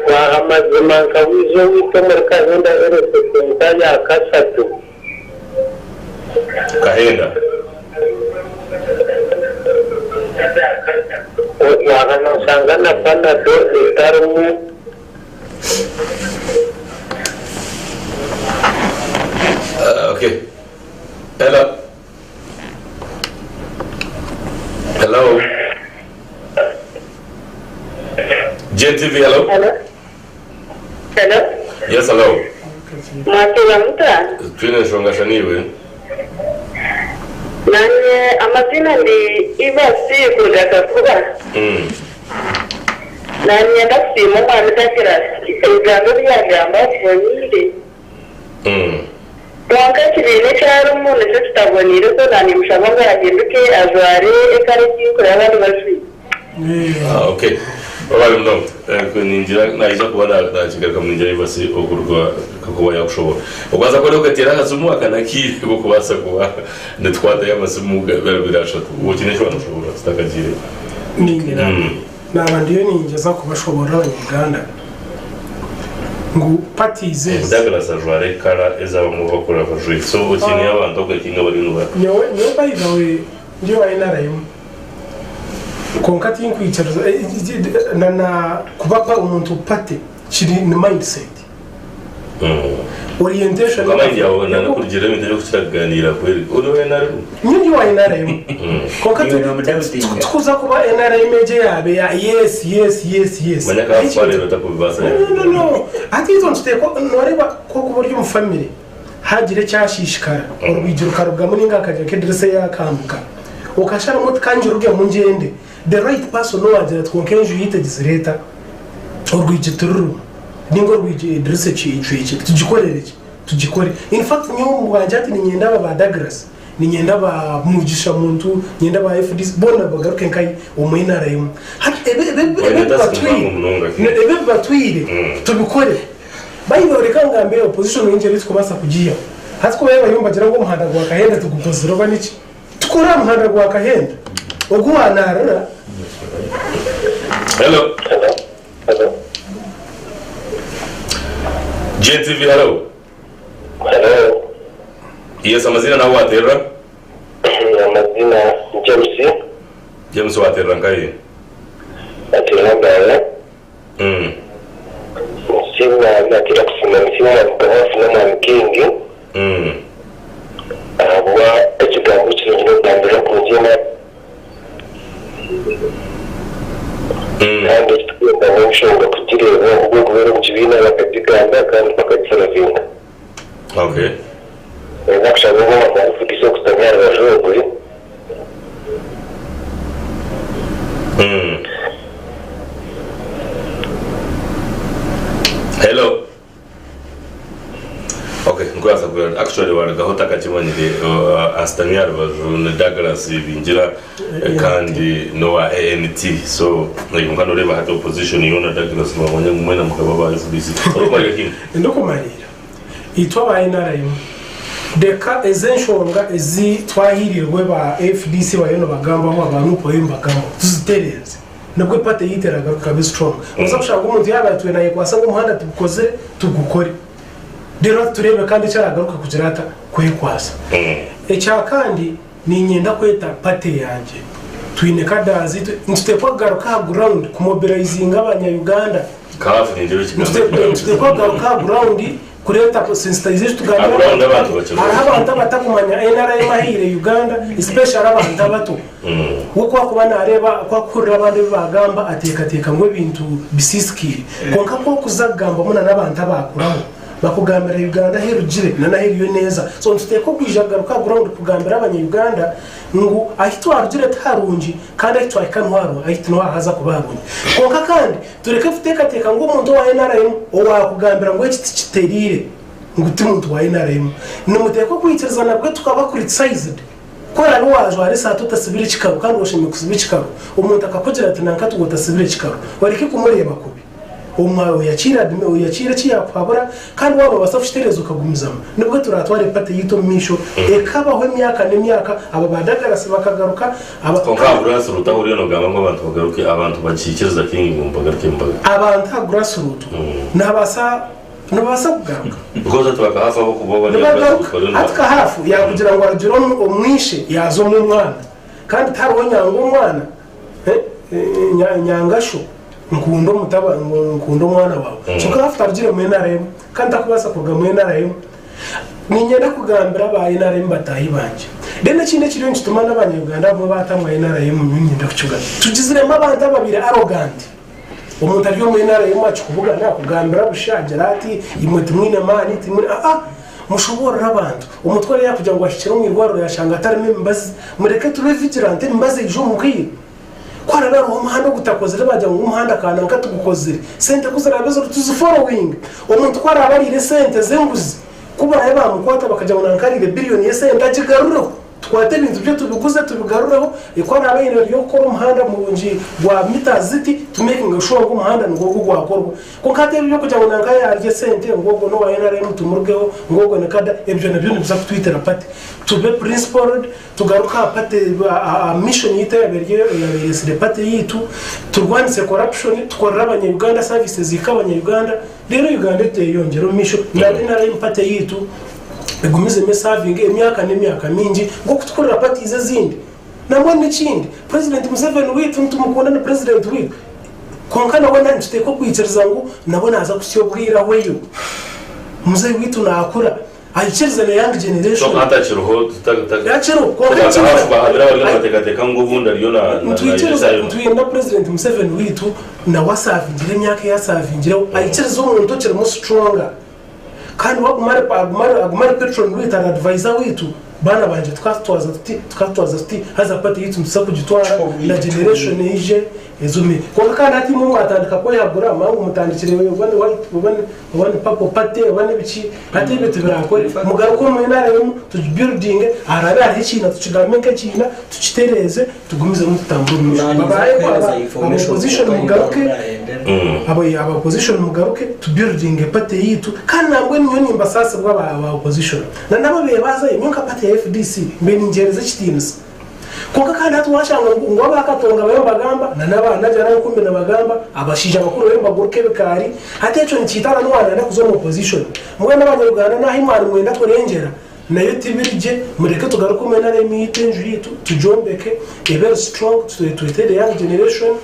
Twaha amazima nka wiija owaitu omuri Kahenda Health Centre ya kashatu. Kahenda. Waaba noshanga na panado etarimu. Okay. Hello. Hello. GNTV, hello. Hello. Hello. Yes, hello. Mwakira muta? Twine enshonga sha niiwe. Nanye amazina ndi Eva C kuruga Kakuba. Nanyenda kusiima omwami Douglas ebigambo ebi yagamba biboniire. Kwonka ekibiina eki arimu nikyo kitaboneire so naanimushaba ngu ahinduke ajware ekara ei abandi bajwaire. Ah, okay. Webale munonga. Eh, Ningira naija kuba nakigarukamu ningira Evasi okuruga kakuba yakushobora. Okubanza kworeka okateera akasimu aka nakiire k'okubaasa kuba nitukwatayo amasimu gabiri ashatu. Okiine eki wanoshobora tutakagiire. Ningira Naaba ndiyo ningyeza kubashoboorora abanya-Uganda ngu parties ezi. Douglas ajwara ekara ezi abamwe bakura bajwaire so okiineyo abantu okakinga bariyo niba. Nyowe nyowe by the way ndi owa NRM kwonka tinkwikiriza na na kuba omuntu party kiri ni mindset. Orientation. Kwonka mind yawe na nokurugiirira ebintu ebi orikukira kuganiira kweri ori owa NRM? Nyowe ndi owa NRM. Kwonka tikuza kuba NRM egyo eyaabe eya yes yes yes yes. Manya akaba akutwara otakubibaasa. No no no no. Hati itwe nituteekwa noreeba ku orikuba ori omu family hagira ekyashiishikara orwigi rukarugamu ninga hakagira nk'edirisa eyakambuka okasharamu oti kangirugemu ngyende the right person owagira ati kwonka enju yaitu egizire eta? Orwigi tirurimu ninga orwigi edirisa ecwekire tugikorere ki? Tugikore. In fact nyowe omu bwangye hati niinyenda aba ba Douglas, niinyenda ba Mugisha Muntu, niinyenda ba FDC boona bagaruke nkahi? Omu NRM. Hati ebi ebi ebi Oine task ebibatwire mpango munonga King. ebi ebibatwire tubikore. By the way reka ngambe opposition oyingi ei turikubaasa kugiihaho. Hati ku bariyo nibagira ngu omuhanda gwa Kahenda tigukozire oba niki? Tukore aha muhanda gwa Kahenda ogu wanaarira. Hello. GNTV hello. Hello. Yes, amazina nahu waterera? Amazina ni James. James waterera nkahi? Naterera Mbarara. Nsiima natera kusiima nsiima Mwami Kabafu na Mwami King ahabwa ekigambo kirungi n'okugambirira kurungi kandi ekitukwenda n'enshonga kugireeba obu erikubeera omu kibiina bakagigamba kandi bakagisorovinga. Okay. Nakushaba ngu omwana okushutami aha rubaju orwe. Hello. Okay, nkubaasa kugira actually warugaho otakakimanyire asitami aha rubaju ni Douglas Bingira kandi n'owa ANT so kwonka noreeba hati opposition yoona Douglas nibamanya ngu mwena mukaba aba FDC. Orikumarira kimwe? Ndikumariira. Itwe aba nrm, reka ezi enshonga ezi twahiirirwe ba fdc bariyo nibagambaho, aba nup bariyo nibagambaho tuzitereeze nibwo party yaitu eragaruka ekabe strong. Noza kushanga omuntu yaaba atwire nayekwasa ngu omuhanda tigukozire, tugukore. Reero tureebe kandi eki aragaruka kugira ata? Kwekwasa. Ekya kandi niinyenda kweta party yangye. Twine cadres, nituteekwa kugaruka aha ground kumobilizinga abanya Uganda. Kahafu nindeeba ekigambo ekigambo. Nituteekwa kugaruka aha ground kureeta sensitization Aha tugambire ground abantu abantu bakiri hariho abantu abatakumanya NRM ahaire Uganda especially abantu abato. We ku akuba nareeba ku akuhurira abandi ebi bagamba ateekateeka ngu ebintu bisiisikaire. Kwonka ku okuza kugambamu na n'abantu abaakuraho bakugambira Uganda ahu erugire na n'ahu eriyo neeza. So nituteekwa kwija kugaruka aha ground kugambira abanya Uganda ngu ahu twarugire tiharungi kandi ahu twahika niho harungi niho haza kuba harungi. Kwonka kandi Tureke kuteekateeka ngu omuntu owa nrm owaakugambira ngu eki tikitereire ngu ti muntu wa nrm. Nimuteekwa kwikiriza nabwe tukaba criticised. Ku oraabe waajwara esaati otasibire ekikaru kandi oshemereire kusiba ekikaru, omuntu akakugira ati nanka ati otasibire ekikaru, oreke kumureeba kubi. Omwe oyakiire oyakiire eki yaakuhabura kandi waaba noobaasa kukitereeza okagumizamu. Nibwo turaatware party yaitu omu maisho ekabaho emyaka n'emyaka, aba ba Douglas bakagaruka, aba. Kwonka aha grassroot ahu oriyo nogamba ngu abantu bagaruke, abantu bakiikiriza King ngu bagaruke mbaga. Abantu aha grassroot nihabaasa nibabaasa kugaruka. Because hati bakahafu ahabw'okuba bari aha grassroot Nibagaruka. bariyo niba. Hati kahafu yaakugira ngu arugire omu omu ishe yaaza omu omwana. Kandi tihariho nyanga omwana, nyanga sho. Nkunda omutaba nkunda omwana waawe. Kyonka hafu tarugire mu nrm kandi takubaasa kuruga mu nrm. Niinyenda kugambira aba nrm bataahi bangye. Then ekindi ekiriyo nikituma n'abanya Uganda abamwe baatamwa nrm nyowe niinyenda kukigamba. Tugiziremu abantu ababaire arrogant. Omuntu ari omu nrm akikubugana akugambira busha agira ati imwe timwine maani timwine aa mushoboorore abantu. Omuntu ku arikuba yaakugira ngu ahikire omu irwariro yaashanga hatarimu emibazi mureke tube vigilant emibazi eije omu bwire. Ku haraabe hariho omuhanda ogutakozire baagira ngu omuhanda kananka tigukozire, sente ku ziraabe ziriho tuziforowinge. Omuntu ku araabe ariire esente z'enguzi, ku baraabe baamukwata bakagira ngu nanka ariire biriyoni y'esente agigarureho. Tukwate ebintu bye tubiguze tubigarureho, ku araabe aine ery'okukora omuhanda murungi gwa mita ziti, tumekinge shuwa ngu omuhanda nigwo ogwo gwakorwa. Kwonka hati ebi eby'okugira ngu nanka yaarya esente ngu ogwo n'owa nrm tumurugeho, ngu ogwo ni kada, ebyo nabyo nibiza kutwitira party. Tube principled, tugaruke aha party, aha mission yaitu eyabaire eri eyabaire ereetsire party yaitu, turwanise corruption, tukorere abanya Uganda services zihike abanya Uganda, reero Uganda etweyongyere omu maisho na nrm party yaitu. egumizemu esavinge emyaka n'emyaka mingi nk'oku tukurira parties ezindi. Nambwenu n'ekindi, President Museveni waitu nitumukunda ni President waitu kwonka nawe nituteekwa kwikiriza ngu nawe naaza kuhitsya obwire ahweyo. Muzeeyi waitu naakura aikirize na young generation. So hatakiriho Yakiriho kwonka Kubaka hafu bahabire abariyo nibateekateeka ngu obundi ariyo na na Nitwikiriza nitwenda President Museveni waitu nawe asavingire emyaka ei asavingireho aikirize omuntu okirimu stronger. Kandi we agume ari agume ari agume ari patron waitu ari advisor waitu, baana bangye tukatutwaza tuti, tukatutwaza tuti, haza party yaitu nituza kugitwara na generation eije ezume. Kwonka kandi hati imwe mwatandika kwehagura mangu mutandikire oba ni white oba ni oba ni purple party oba nibiki, hati ebyo tibirakore. Mugaruke omu NRM tugibuildinge, haraabe hariho ekiina tukigambe nk'ekiina, tukitereeze. Tugumizemu tutambure omu maisho. Naninza kuhereza Aba information opposition kwonka mugaruke, nayendera. aba aba opposition mugaruke tu building party yitu kandi nambwenu nyowe nimbasaasibwa aba aba opposition na nabo bebazayo nyowe nka party ya FDC mbe ningyehereza ekitiinisa kwonka kandi hati washanga ngu ngu aba Katonga bariyo nibagamba na naba Najjanankumbi nibagamba abashaija bakuru bariyo nibaguruka ebikaari hati ekyo nikiitana n'owaanayenda kuza omu opposition mbwenu abanya Uganda n'ahi mwari nimwenda kurengyera Nayo tibiri gye, mureke tugaruke omu NRM yaitu enju yaitu tugyombeke ebe eri strong twete the young generation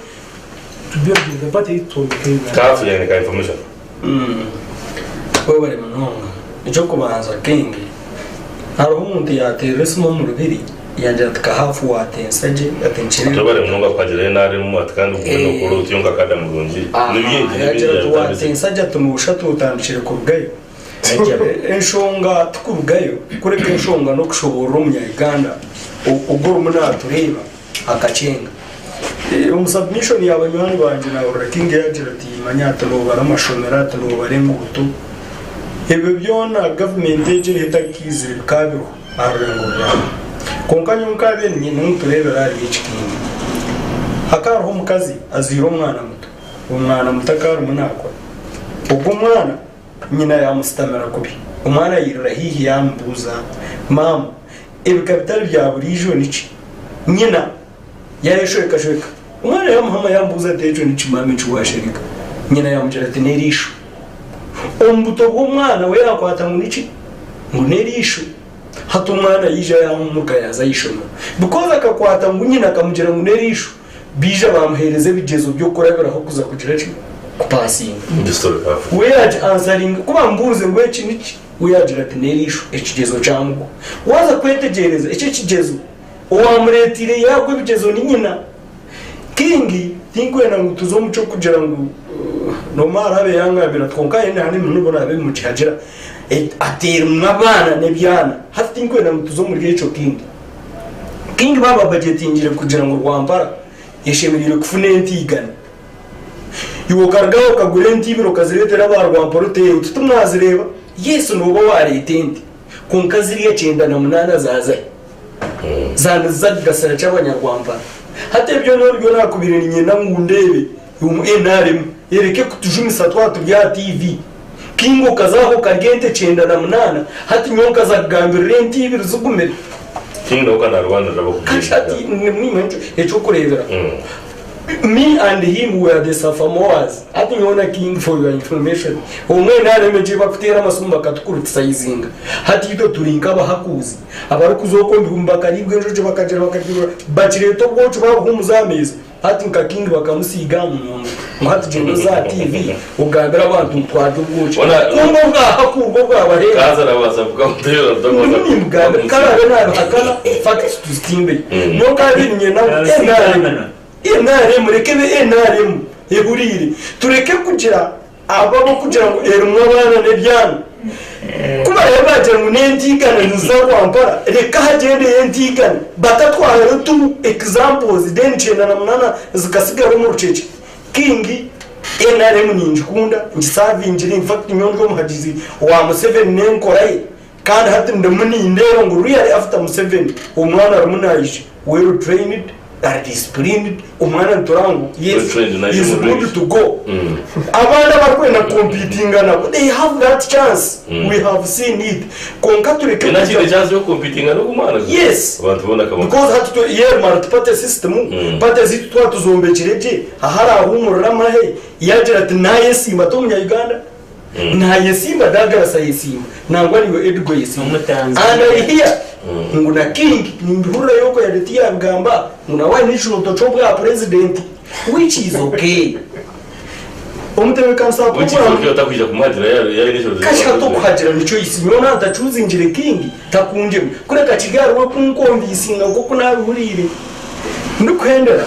tu buildinge party yaitu twombeke Uganda. Kafu yaine ka information. Webare munonga. Ekyokubanza King, hariho omuntu yaterera esimu omu rubiri yangira ati kahafu watensa gye ati nkiri. Webare munonga kuhagira NRM ati kandi ogume nokora otyo nka kada murungi. Ni bingi ni bingi Yagira ati yabitandikire. watensa gye ati noshusha ati otandikire kurugayo. Enshonga tikurugayo kureka enshonga n'okushoboorora omunya-Uganda ogu orimu naatureeba akakyenga. Omu submission ya banywani bangye naahurira King yaagira ati manya ati noobara amashomero ati noobara enguuto. Ebyo byona gavumenti egi eriho etakaizire bikaba biriho aha rurengo rwayo. Kwonka nyowe nkaabaire niinyenda ngu tureebere ahari eki King. Hakaba hariho omukazi azaire omwana muto, omwana muto akaba arimu naakura. Ogwo omwana. Nyina yaamusitamira kubi. Omwana yairira haihi yaamubuuza, Maama, ebika bitari bya buriijo niki? Nyina yaayeshwekashweka. Omwana yaamuhama yaamubuuza ati, Ekyo niki maama eki waashereka? Nyina yaamugira ati, N'eriisho. Omu buto bw'omwana we yaakwata ngu niki? Ngu n'eriisho. Hati omwana yaija yaahumuruka yaaza aha ishomero. Because akakwata ngu nyina akamugira ngu n'eriisho. Baija baamuheereza ebigyezo by'okurabiraho kuza kugira ki? Kupaasinga. We yaagi ansaringa, ku baamubuurize ngu eki niki? We yaagira ati n'eriisho, ekigyezo kyamugwa. Waaza kwetegyereza, eki ekigyezo, owaamureeteire yaagwa ebigyezo ni nyina. King, tinkwenda ngu tuze omu ky'okugira ngu noomwe araabe yangambira ati kwonka aye naanye nibwo naabe nimukihagira, ateerimu abaana n'ebyana. Hati tinkwenda ngu tuze omuri ekyo King. King baaba bajetingire kugira ngu Rwampara eshemereire kufuna ente igana. Iwe okaruga aho okagura ente ibiri okazireetera aba Rwampara oti oti timwazireeba? Yes nooba waareeta ente kwonka ziriya 98 zaaza hi? Zaaba niziza kugasira ki abanyarwampara? Hati ebyo nibyo naakubaire niinyenda ngu ndeebe omu nrm ereke kutujumisa twaba turi aha TV. King okaza aho okarya ente 98 hati nyowe nkaza kugambirira ente ibiri zigumire. King nawe kanarwanirira Kati hati nimwe ekyokurebera me and him we are the Safamoas hati nyowe na King for your information omwe NRM egyo ebakuteera amasimu bakatukuritisayizinga hati itwe turi nkabahakuuzi abarikuza okwo omu bakariibwa enjoki bakagira bakagira bakireeta obwoki babuhumuza aha meeza. Hati nka King bakamusiiga aha munwa ngu hati gyenda oze aha TV ogambire abantu ngu twarya obwoki. Kwonka obwahakuurwa obwabareeba. Ndimu nimbugambira ku araabe naabihakana facts tuzitimbeyo. Nyowe nkaabaire niinyenda ngu NRM, NRM reka ebe NRM ehuriire. Tureke kugira Abo abarikugira ngu erimu abaana n'ebyana, ku baraabe baagira ngu n'enteigana niziza Rwampara, reka hagyendeyo enteigana batatwarayo tu examples then 98 zikasigara omu rukyekye. King, nrm ningikunda, ngisavingire, infact nyowe ndi omuhagizi wa Museveni n'enkora ye. Kandi hati ndimu nindeeba ngu really after Museveni omwana arimu naija well trained, ari disciplined, omwana nitureba ngu yes Well trained naija is omu good race. to go. Abandi abarikwenda kukompitinga nabo they have that chance, we have seen it. Kwonka tureke Ena kugira kiine chance yokukompitinga n'ogu mwana? Yes. Abantu boona akaba Because hati twe ye multi party system, party zaitu twaba tuzombekire gye, aharaahumurira amahe yagira ati nayesimba ti omunya Uganda? Nayesimba Douglas ayesimba nangwa naiwe Edgar oyesimba and I hear ngu na King nimbihurira yoko yari tiyabigamba ngu nawe aine ekirooto ky'obwa president which is okay omutebekanisa wa Which is program okay otakwija kumuhagira yaaba aine ekirooto Kasha ky'obwa president. tokuhagira ni choice nyowe nantachuzingire King takungyema kureka kiri ahariwe kunkonvinsinga nk'oku nabihuriire ndikuhendera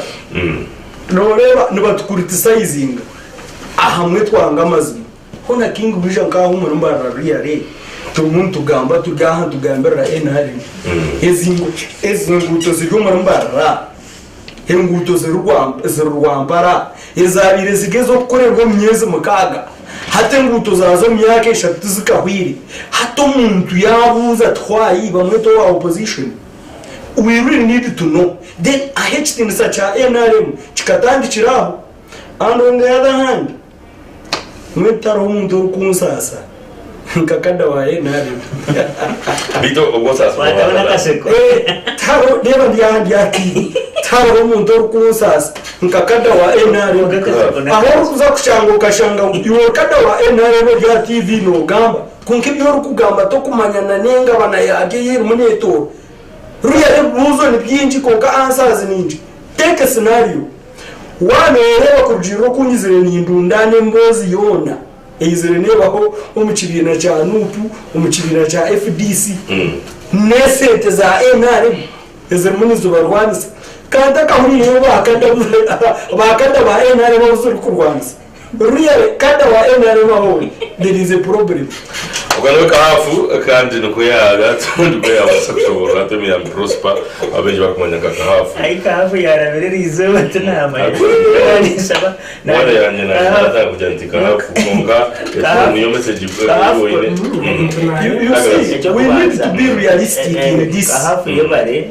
noreeba nibatucriticizinga Ahamwe twanga amazima. Hoona King bwija nkaha omuri Mbarara really turimu nitugamba turi aha nitugambirira NRM. Ezi nguuto ziri omuri Mbarara, enguuto ziri Rwampara ezabaire ziri ez'okukorerwa omu myezi mukaaga hati enguuto zaaza omu myaka eshatu tizikahwire. Hati omuntu yaabuuza ati why bamweta owa opposition? We really need to know. Then ahu ekitiinisa kya NRM kikatandikira aho. And on the other hand, mbwenu tihariho omuntu orikunsaasa nka kada wa NRM. Beitu obwo osaasibwa Waataho waaba n'akaseko. Eh, tihariho reeba ndi aha ndi akiire tihariho omuntu orikunsaasa nka kada wa NRM. Akaseko Aho orikuza kushanga okashanga ngu iwe ori kada wa NRM ori aha TV noogamba kwonka ebi orikugamba tokumanya na n'engabana yaabyo ei erimu neetoora. Ruriya ebibuuzo ni bingi kwonka answers ni nkye. Take a scenario. Waaba nooreeba kurugiirira oku nyizire nindundaana emboozi yoona eizire neebaho omu kibiina kya Nup, omu kibiina kya FDC n'esente za nrm ezirimu nizibarwanisa. Kandi ntakahuriireyo ba kada ba nrm abu zirikurwanisa. Really kada wa nrm aho ori there is a problem. Ogwo niwe Kahafu kandi nikwo nikwo yabaasa kushoboorora ati Omuyambi Prosper abaingi barikumanya nka Kahafu. Ahi Kahafu yaarabire eriizooba tinamanya. Ninshaba Mwana yangye natandika kugira nti Kahafu kwonka Kahafu- niyo message Kahafu- oine. You see, we need to be realistic in this. Kahafu yebare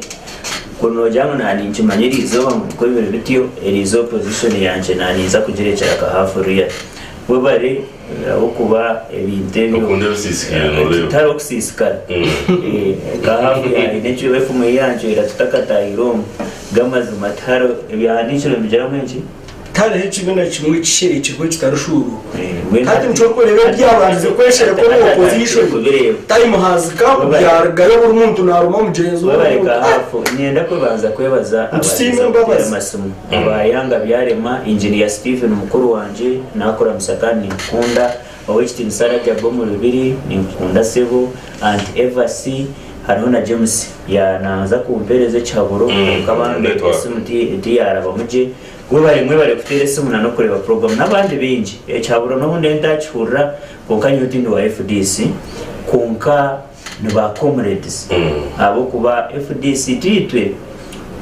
kunogira ngu naninkimanya eriizooba ngu nikwo biri bityo eriizooba position yangye naninza kugirekyera Kahafu Real. Webare ahabw'okuba ebintu ebyo Okunda ebisiisikaire nooreeba. tihariho okusiisikara. Kahafu yaine ekyo efumu ei yancwera tutakataahire omu g'amazima tihariho ebyahandiikirwe nibigira ngu enki? Tihariho ekibi na kimwe ekisherekirwe ekitarishuuruurwa. Mbwenu Hati nikyo orikureeba ebyabandize kwesherekwa omu opposition Kubireeba. time has come byarugayo buri muntu naaruma mugyenzi we. Webare Kahafu, niinyenda kubanza kwebaza Nitusiima abaheereza embabazi. kuteera amasimu. Aba Yanga Byarema, Engineer Stephen mukuru wangye nakuramutsya kandi ninkukunda, Ow'ekitiinisa Rajab omu Lubiri ninkukunda sebo, Aunt Evasi hariho na James yanaza kumpereza ekihaburo kwonka bambi network. esimu tiyarabamu gye. Mwebare mwebare kuteera esimu na n'okureeba program n'abandi baingi. Ekihaburo n'obundi ntakihurira kwonka nyowe tindi wa FDC kwonka ni ba comrades ahabw'okuba FDC twitwe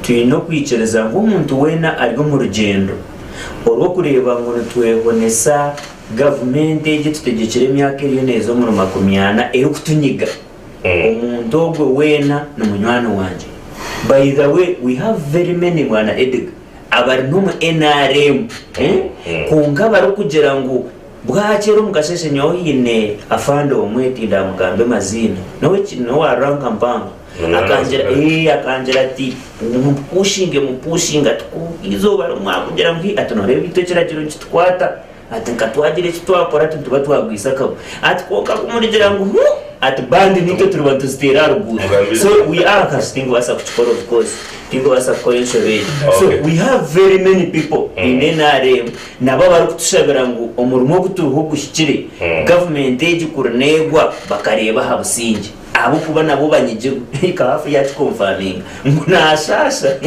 twine okwikiriza ngu omuntu weena ari omu rugyendo orw'okureeba ngu nitwehonesa gavumenti egi etutegyekire emyaka eriyo neeza omuri makumyana erikutunyiga, omuntu ogwe weena ni munywani wangye. By the way, we have very many Bwana Edgar abari n'omu nrm kwonka barikugira ngu Bwakyera omu kasheeshe nyowe haine afande omwe tindamugambe maziina n'owa ranka mpango akangira ee akangira ati mupushinge mupushinge ati ku eizooba rimwe akugira ngu ati noreeba itwe ekiragiro nikitukwata ati nka twagira eki twakora ati nituba twagwisa akagwe ati kwonka ku murigira ngu hu ati bandi naitwe turiba nituziteera aha ruguuto so we are kasi tinkubaasa kukikora of course tinkubaasa kukora enshobe egyo so we have very many people in NRM Nabo abarikutushabira ngu omurimo ogu turiho guhikire, gavumenti egi kuri neegwa bakareeba aha busingye ahabw'okuba nabo banyigirwe. Kahafu yaakikonfaminga ngu naashaasha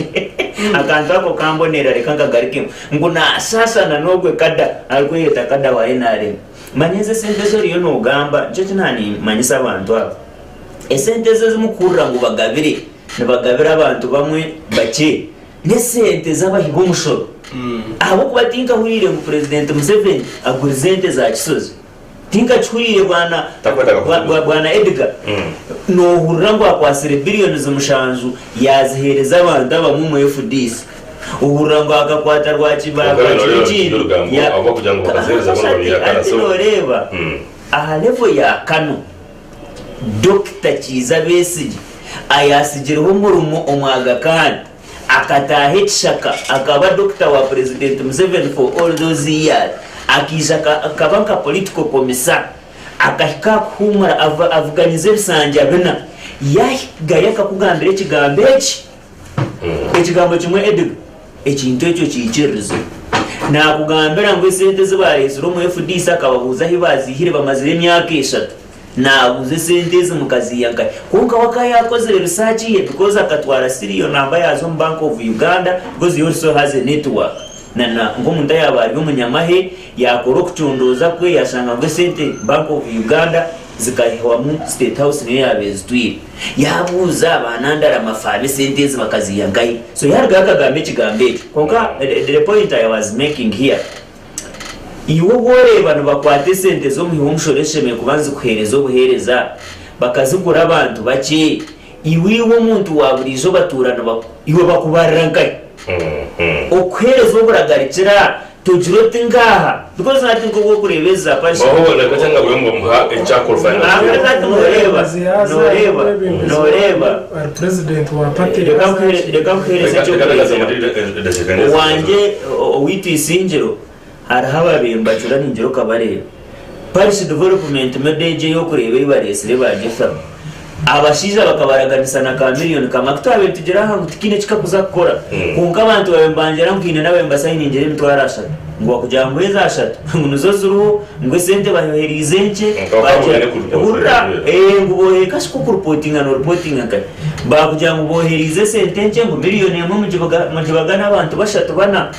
akantu ako kambonera reka nkagarukemu ngu naashaasha na n'ogwe kada arikweyeta kada wa nrm. Manya ezi esente ezi oriyo noogamba nikyo eki naanimanyisa abantu aba. Esente ezi ezi murikuhurira ngu bagabire, nibagabira abantu bamwe bakye. N'esente z'abahi b'omushoro ahabw'okuba tinkahuriire ngu Purezidenti Museveni agurize ente za Kisozi. Tinkakihuriire bwana bwana Edgar. Nohurira ngu akwatsire billions mushanju yazihereza abantu abamwe omu FDC. Ohurira ngu akakwata rwakiri ekindi Hati noreeba aha level ya Kano Dokita Kiiza Besigye ayatsigireho omurimo omu Aga Khan Akataaha ekishaka akaba doctor wa president Museveni for all those years, akaija akaba nka political commissar, akahika aha kuhuumura avuganyize ebisanja bina, yahigayo akakugambira ekigambo eki, ekigambo kimwe Edgar, ekintu ekyo okiikiririze. Nakugambira ngu esente ezi bareetsire omu FDC akababuuza ahi baziihire bamazire emyaka eshatu. Naabuuza esente ezi mukaziiha nkahi? Kwonka we akaba yaakozire research ye because akatwara serial number yaaza omu Bank of Uganda because he also has a network na na nk'omuntu ayaaba ari omunyamahe yaakora okucondooza kwe yaashanga ngu esente Bank of Uganda zikaihwamu State House niyo yaaba ezitwire. Yaabuuza ba Nandala Mafabi esente ezi bakaziiha nkahi? So yaarugayo akagamba ekigambo ekyo. Kwonka the point I was making here, Iwe obu oreeba nibakwata esente z'omuhi w'omushoro ezishemereire kuba nizikuheereza obuheereza bakazigura abantu bakye, iwe iwe omuntu wa buriijo batuura nibaku iwe bakubarira nkahi? Okuheereza oburagarikira togira oti ngaaha because hati nk'obu orikureeba ezi za parish hati noreeba noreeba noreeba reka nkuheereze eky'okureeberaho owangye Owaitu Isingiro hariho ababembacura ningira okabareeba. Parish Development Model egyo ey'okureeba ei bareetsire ba Jethro. Abashaija bakabaraganisa na ka million kamwe aku twabaire nitugira aha ngu tikiine eki kakuza kukora. Kwonka abantu babaire nibangira ngu haine n'ababaire nibasayiningira emitwaro ashatu. Ngu bakugira ngu ezi ashatu ngu nizo ziriho ngu esente bayoheriize nkye bagira hurira ngu bohe kashi ku okurupotinga norupotinga nkahi? Baakugira ngu boohereize esente nkye ngu miriyoni emwe mugibagane abantu bashatu bana.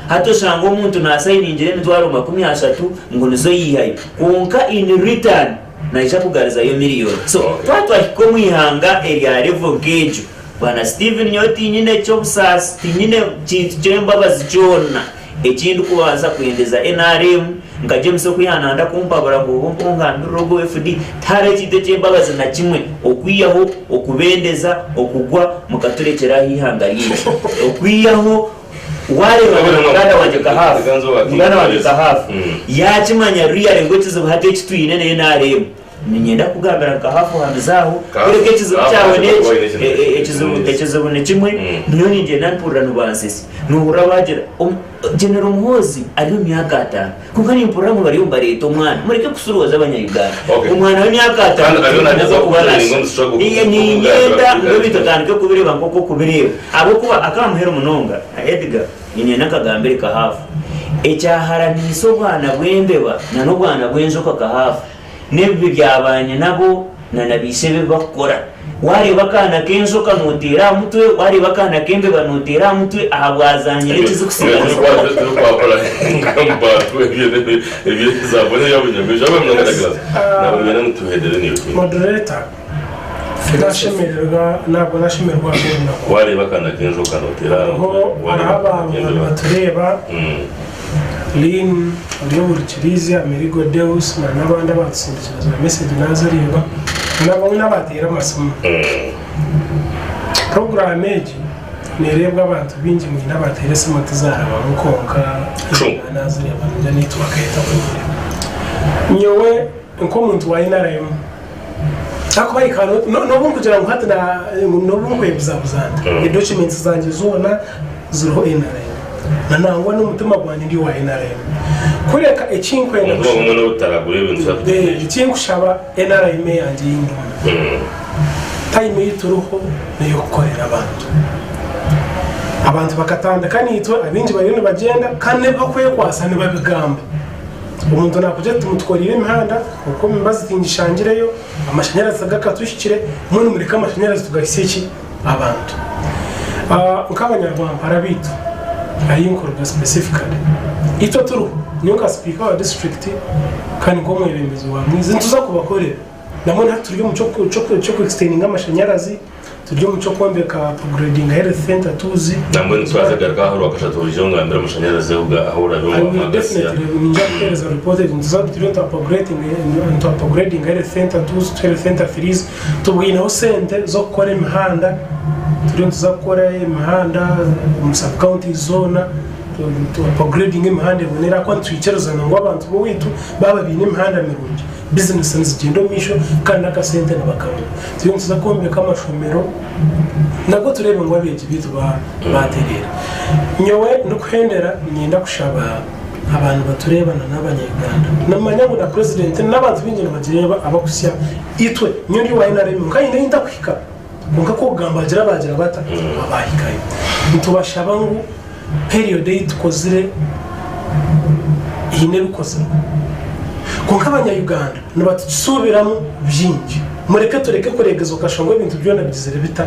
Hati oshanga omuntu naasayiningira emitwaro 30 ngu nizo yaihayo kwonka in return naija kugaruzayo miriyoni. So twaba twahika omu ihanga erya level nk'egyo, Bwana Steven nyowe tinyine ky'obusaasi, tinyine kintu ky'embabazi kyona. Eki ndikubaasa kwendeza nrm, nka James oku yaananda kumpabura ngu obe ongambirire ogu FD, tihariho ekintu eky'embabazi na kimwe okwihaho okubendeza okugwa mukaturekyera aha eihanga ryaitu. Okwihaho waareeba nka muganda wangye Kahafu, muganda wangye Kahafu yaakimanya really ngu ekizibu hati eki twine na nrm. Niinyenda kukugambira nka hafu ohamize aho, kureka ekizibu kyawe n'eki, ekizibu, ekizibu ni kimwe, nyowe ningyenda mpurira nibansesa. Noohurira baagira, General Muhoozi ari omu myaka ataano, kwonka nimpurira ngu bariyo nibareeta omwana. Mureke kusurooza Abanya-Uganda. Omwana w'emyaka ataano tihaine oku arikuba nashusha. Niinyenda ngu ebintu otandike kubireeba nk'oku orikubireeba. Ahabw'okuba ak'aha muheru munonga, Edgar, niinyenda nkagambire Kahafu, ekyaharaniise obwana bw'embeba n'obwana bw'enjoka Kahafu, n'ebibi bya baanyinabo na na baishe ebi bakukora. Waareeba akaana k'enjoka nooteera aha mutwe, waareeba akaana k'embeba nooteera aha mutwe ahabwazanyire ekizikusiga. Moderator, Nashemererwa ntabwo nashemererwa ahabw'orunaku. Hariho hariho abantu nibatureeba. Lynn ori ohurikiriize, Amerigo Deus na n'abandi abaatusindikira za mesegi naazireeba, na n'abamwe n'abaateire amasimu. Puroguraamu egi neereebwa abantu baingi mwine abaateire esimu tizaarabamu kwonka naazireeba ningira netiwaaka etakunyire. Nyowe nk'omuntu wa NRM, ahakuba I cannot, n'obu nkugira ngu hati n'obu nkwebuzabuza nta, edocuments zangye zoona ziriho NRM. Na nangwa n'omutima gwangye ndi owa NRM. Kureka eki nkwenda Omutima gumwe n'obutaragura ebintu kushaba, eki nkushaba NRM eyangye ei ndimu, time ei turiho n'ey'okukorera abantu. Abantu bakatandika naitwe, abaingi bariyo nibagyenda kandi n'ebi bakwekwasa nibabigamba. Omuntu naakugira ati mutukoreire emihanda, okwo emibazi tingishangireyo, amashanyarazi tigakatuhikire, mbwenu mureke amashanyarazi tugahisye ki? Abantu. Nk'abanyarwampara baitu ahi nkuruga specifically, itwe turiho, nyowe nka sipiika wa disiturikiti kandi nk'omwebembezi wa Mwizi nituza kubakorera. Nambwenu hati turi omu ky'oku extendinga amashanyarazi. Turi omu ky'okwombeka upgrading health center twos. Nambwenu twaza garuka aha orwakashatu oije ongambire amashanyarazi ahu orabe I will wamagatsya. definitely ninja kukuhereza report egi nituza turiyo nitu upgrading nitu upgrading health center twos, health center threes tubwineho sente z'okukora emihanda turiyo nituza kukora emihanda omu sub counties zoona tu upgrading emihanda ebonere ahakuba nitwikirizana ngu abantu b'oweitu baaba baine emihanda mirungi Bizinesi nizigyenda omu maisho kandi n'akasente nibakabona. Turiyo nituza kwombeka amashomero nago tureebe ngu abeegi baitu baatereera. Nyowe ndikuhendera niinyenda kushaba abantu batureeba na n'abanya-Uganda. Nimumanya ngu na purezidenti n'abantu baingi nibagireeba abakuhitsya itwe. Nyowe ndi owa NRM kwonka haine ahu ntakuhika. Kwonka ku okugamba bagira baagira bata abaahikayo. Nitubashaba ngu period ei tukozire haine ebikozirwe. Kwonka abanya Uganda nibatukisuubiramu bingi. Mureke tureke kureegeza okashwa ngu ebintu byona bigizire bita?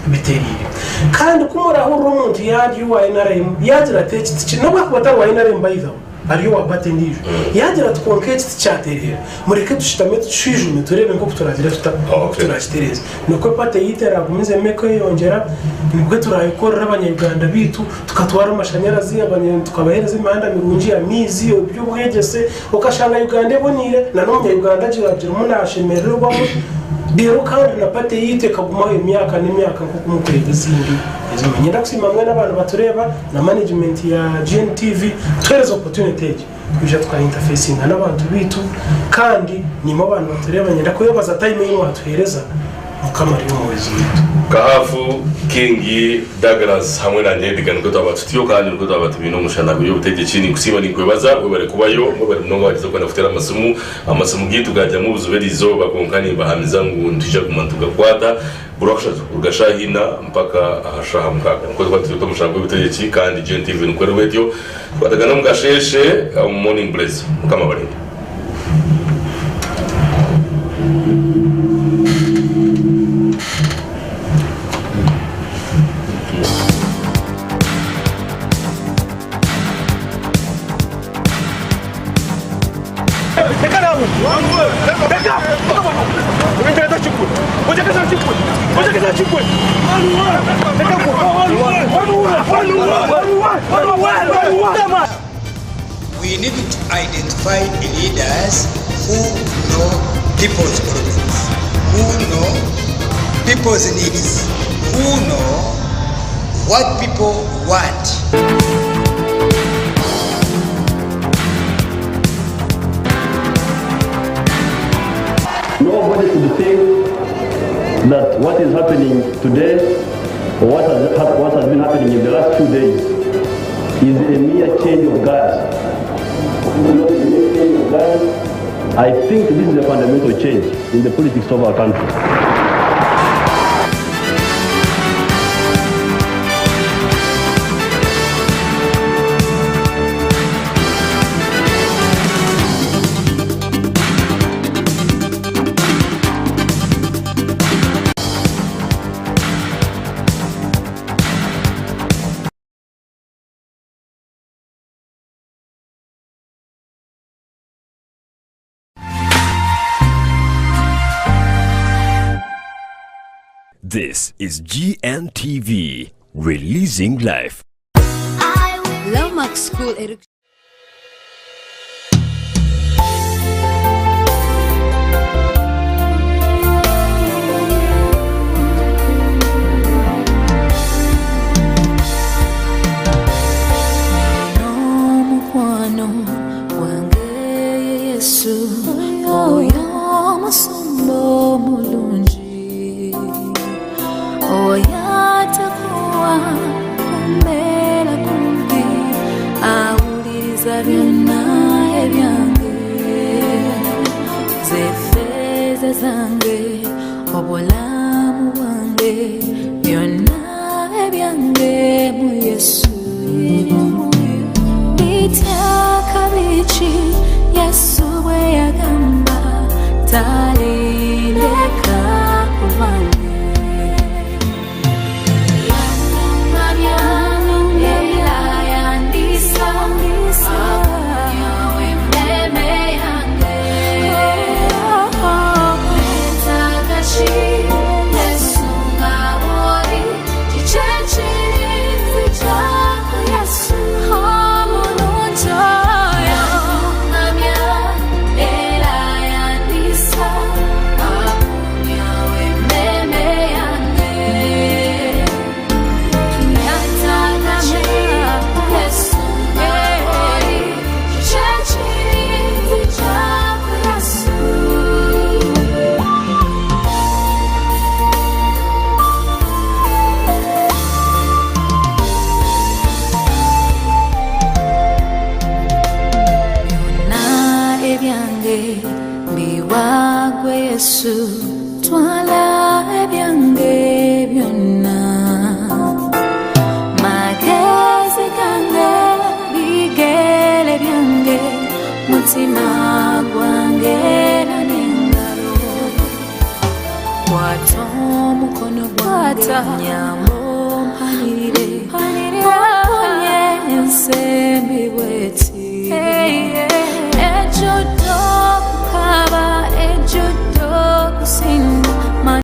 Bitereire. Kandi ku murahurira omuntu yaarya owa nrm yaagira ati eki tiki nobu akuba atari wa nrm by the way. Ari owa party endiijo. Yaagira ati, Kwonka eki tikyatereera. Mureke tushutame tukishwijume tureebe nk'oku turaagire tuta, nk'oku turaakitereeze. Nikwo party yaitu eraagumizemu ekeeyongyera, nibwo turaabikorera abanya-Uganda baitu, tukatwara amashanyarazi, tukabaheereza emihanda mirungi, amaizi, eby'obwegyese, okashanga Uganda eboneire, na n'omunya-Uganda agirimu naashemererwamu. Reero kandi na party yaitu ekagumaho emyaka n'emyaka nk'oku murikureeba ezindi. Niinyenda kusiima mbwenu abantu batureeba na management ya GNTV kutuheereza opportunity egi twija tuka interfacinga n'abantu baitu kandi naimwe abantu batureeba niinyenda kwebaza time ei mwatuheereza Mukama ari omuhwezi waitu. Kahafu, King, Douglas hamwe nanye Edgar nikwo twaba tutyo kandi nikwo twaba tubiine omushana gw'eby'obutegyeki. Ninkusiima ninkwebaza webare kubayo, mwebare munonga abagize kwenda kuteera amasimu. Amasimu gaitu gagyamu obuzibu erizooba kwonka nimbahamiza ngu nitwija kuguma nitugakwata. Orwakashatu kuruga shaaha ina mpaka aha shaaha mukaaga nikwo turikuba nitureeta omushana gw'ebitegyeki kandi GNTV nikwo eriho etyo. Tukwatagane omu kasheeshe omu Morning Blaze. Mukama abarinde. We need to identify leaders who know people's problems, who know people's needs, who know what people want. Nobody should think that what is happening today or what has, what has been happening in the last few days is a mere change of guard. Not a mere change of guard. I think this is a fundamental change in the politics of our country. This is GNTV, releasing life. Lawmark School eri. N'omukwano gwange ye Yesu oyo omusumba omulungi oyo atakuwa kumbeera kumpi awuliriza byonna ebyange ze ffeeza zange obulamu bwange byonna ebyange mu Yesu. Bitya kabi ki Yesu bwe yagamba talindeka kubange. Yandumamya era yandisa akunyowe emmeeme yange. Neetaaga ki Yesu nga Yesu twala ebyange byonna magezi gange bigere byange mutima gwange na n'engalo kwata omukono gwange nyamba ompanirire.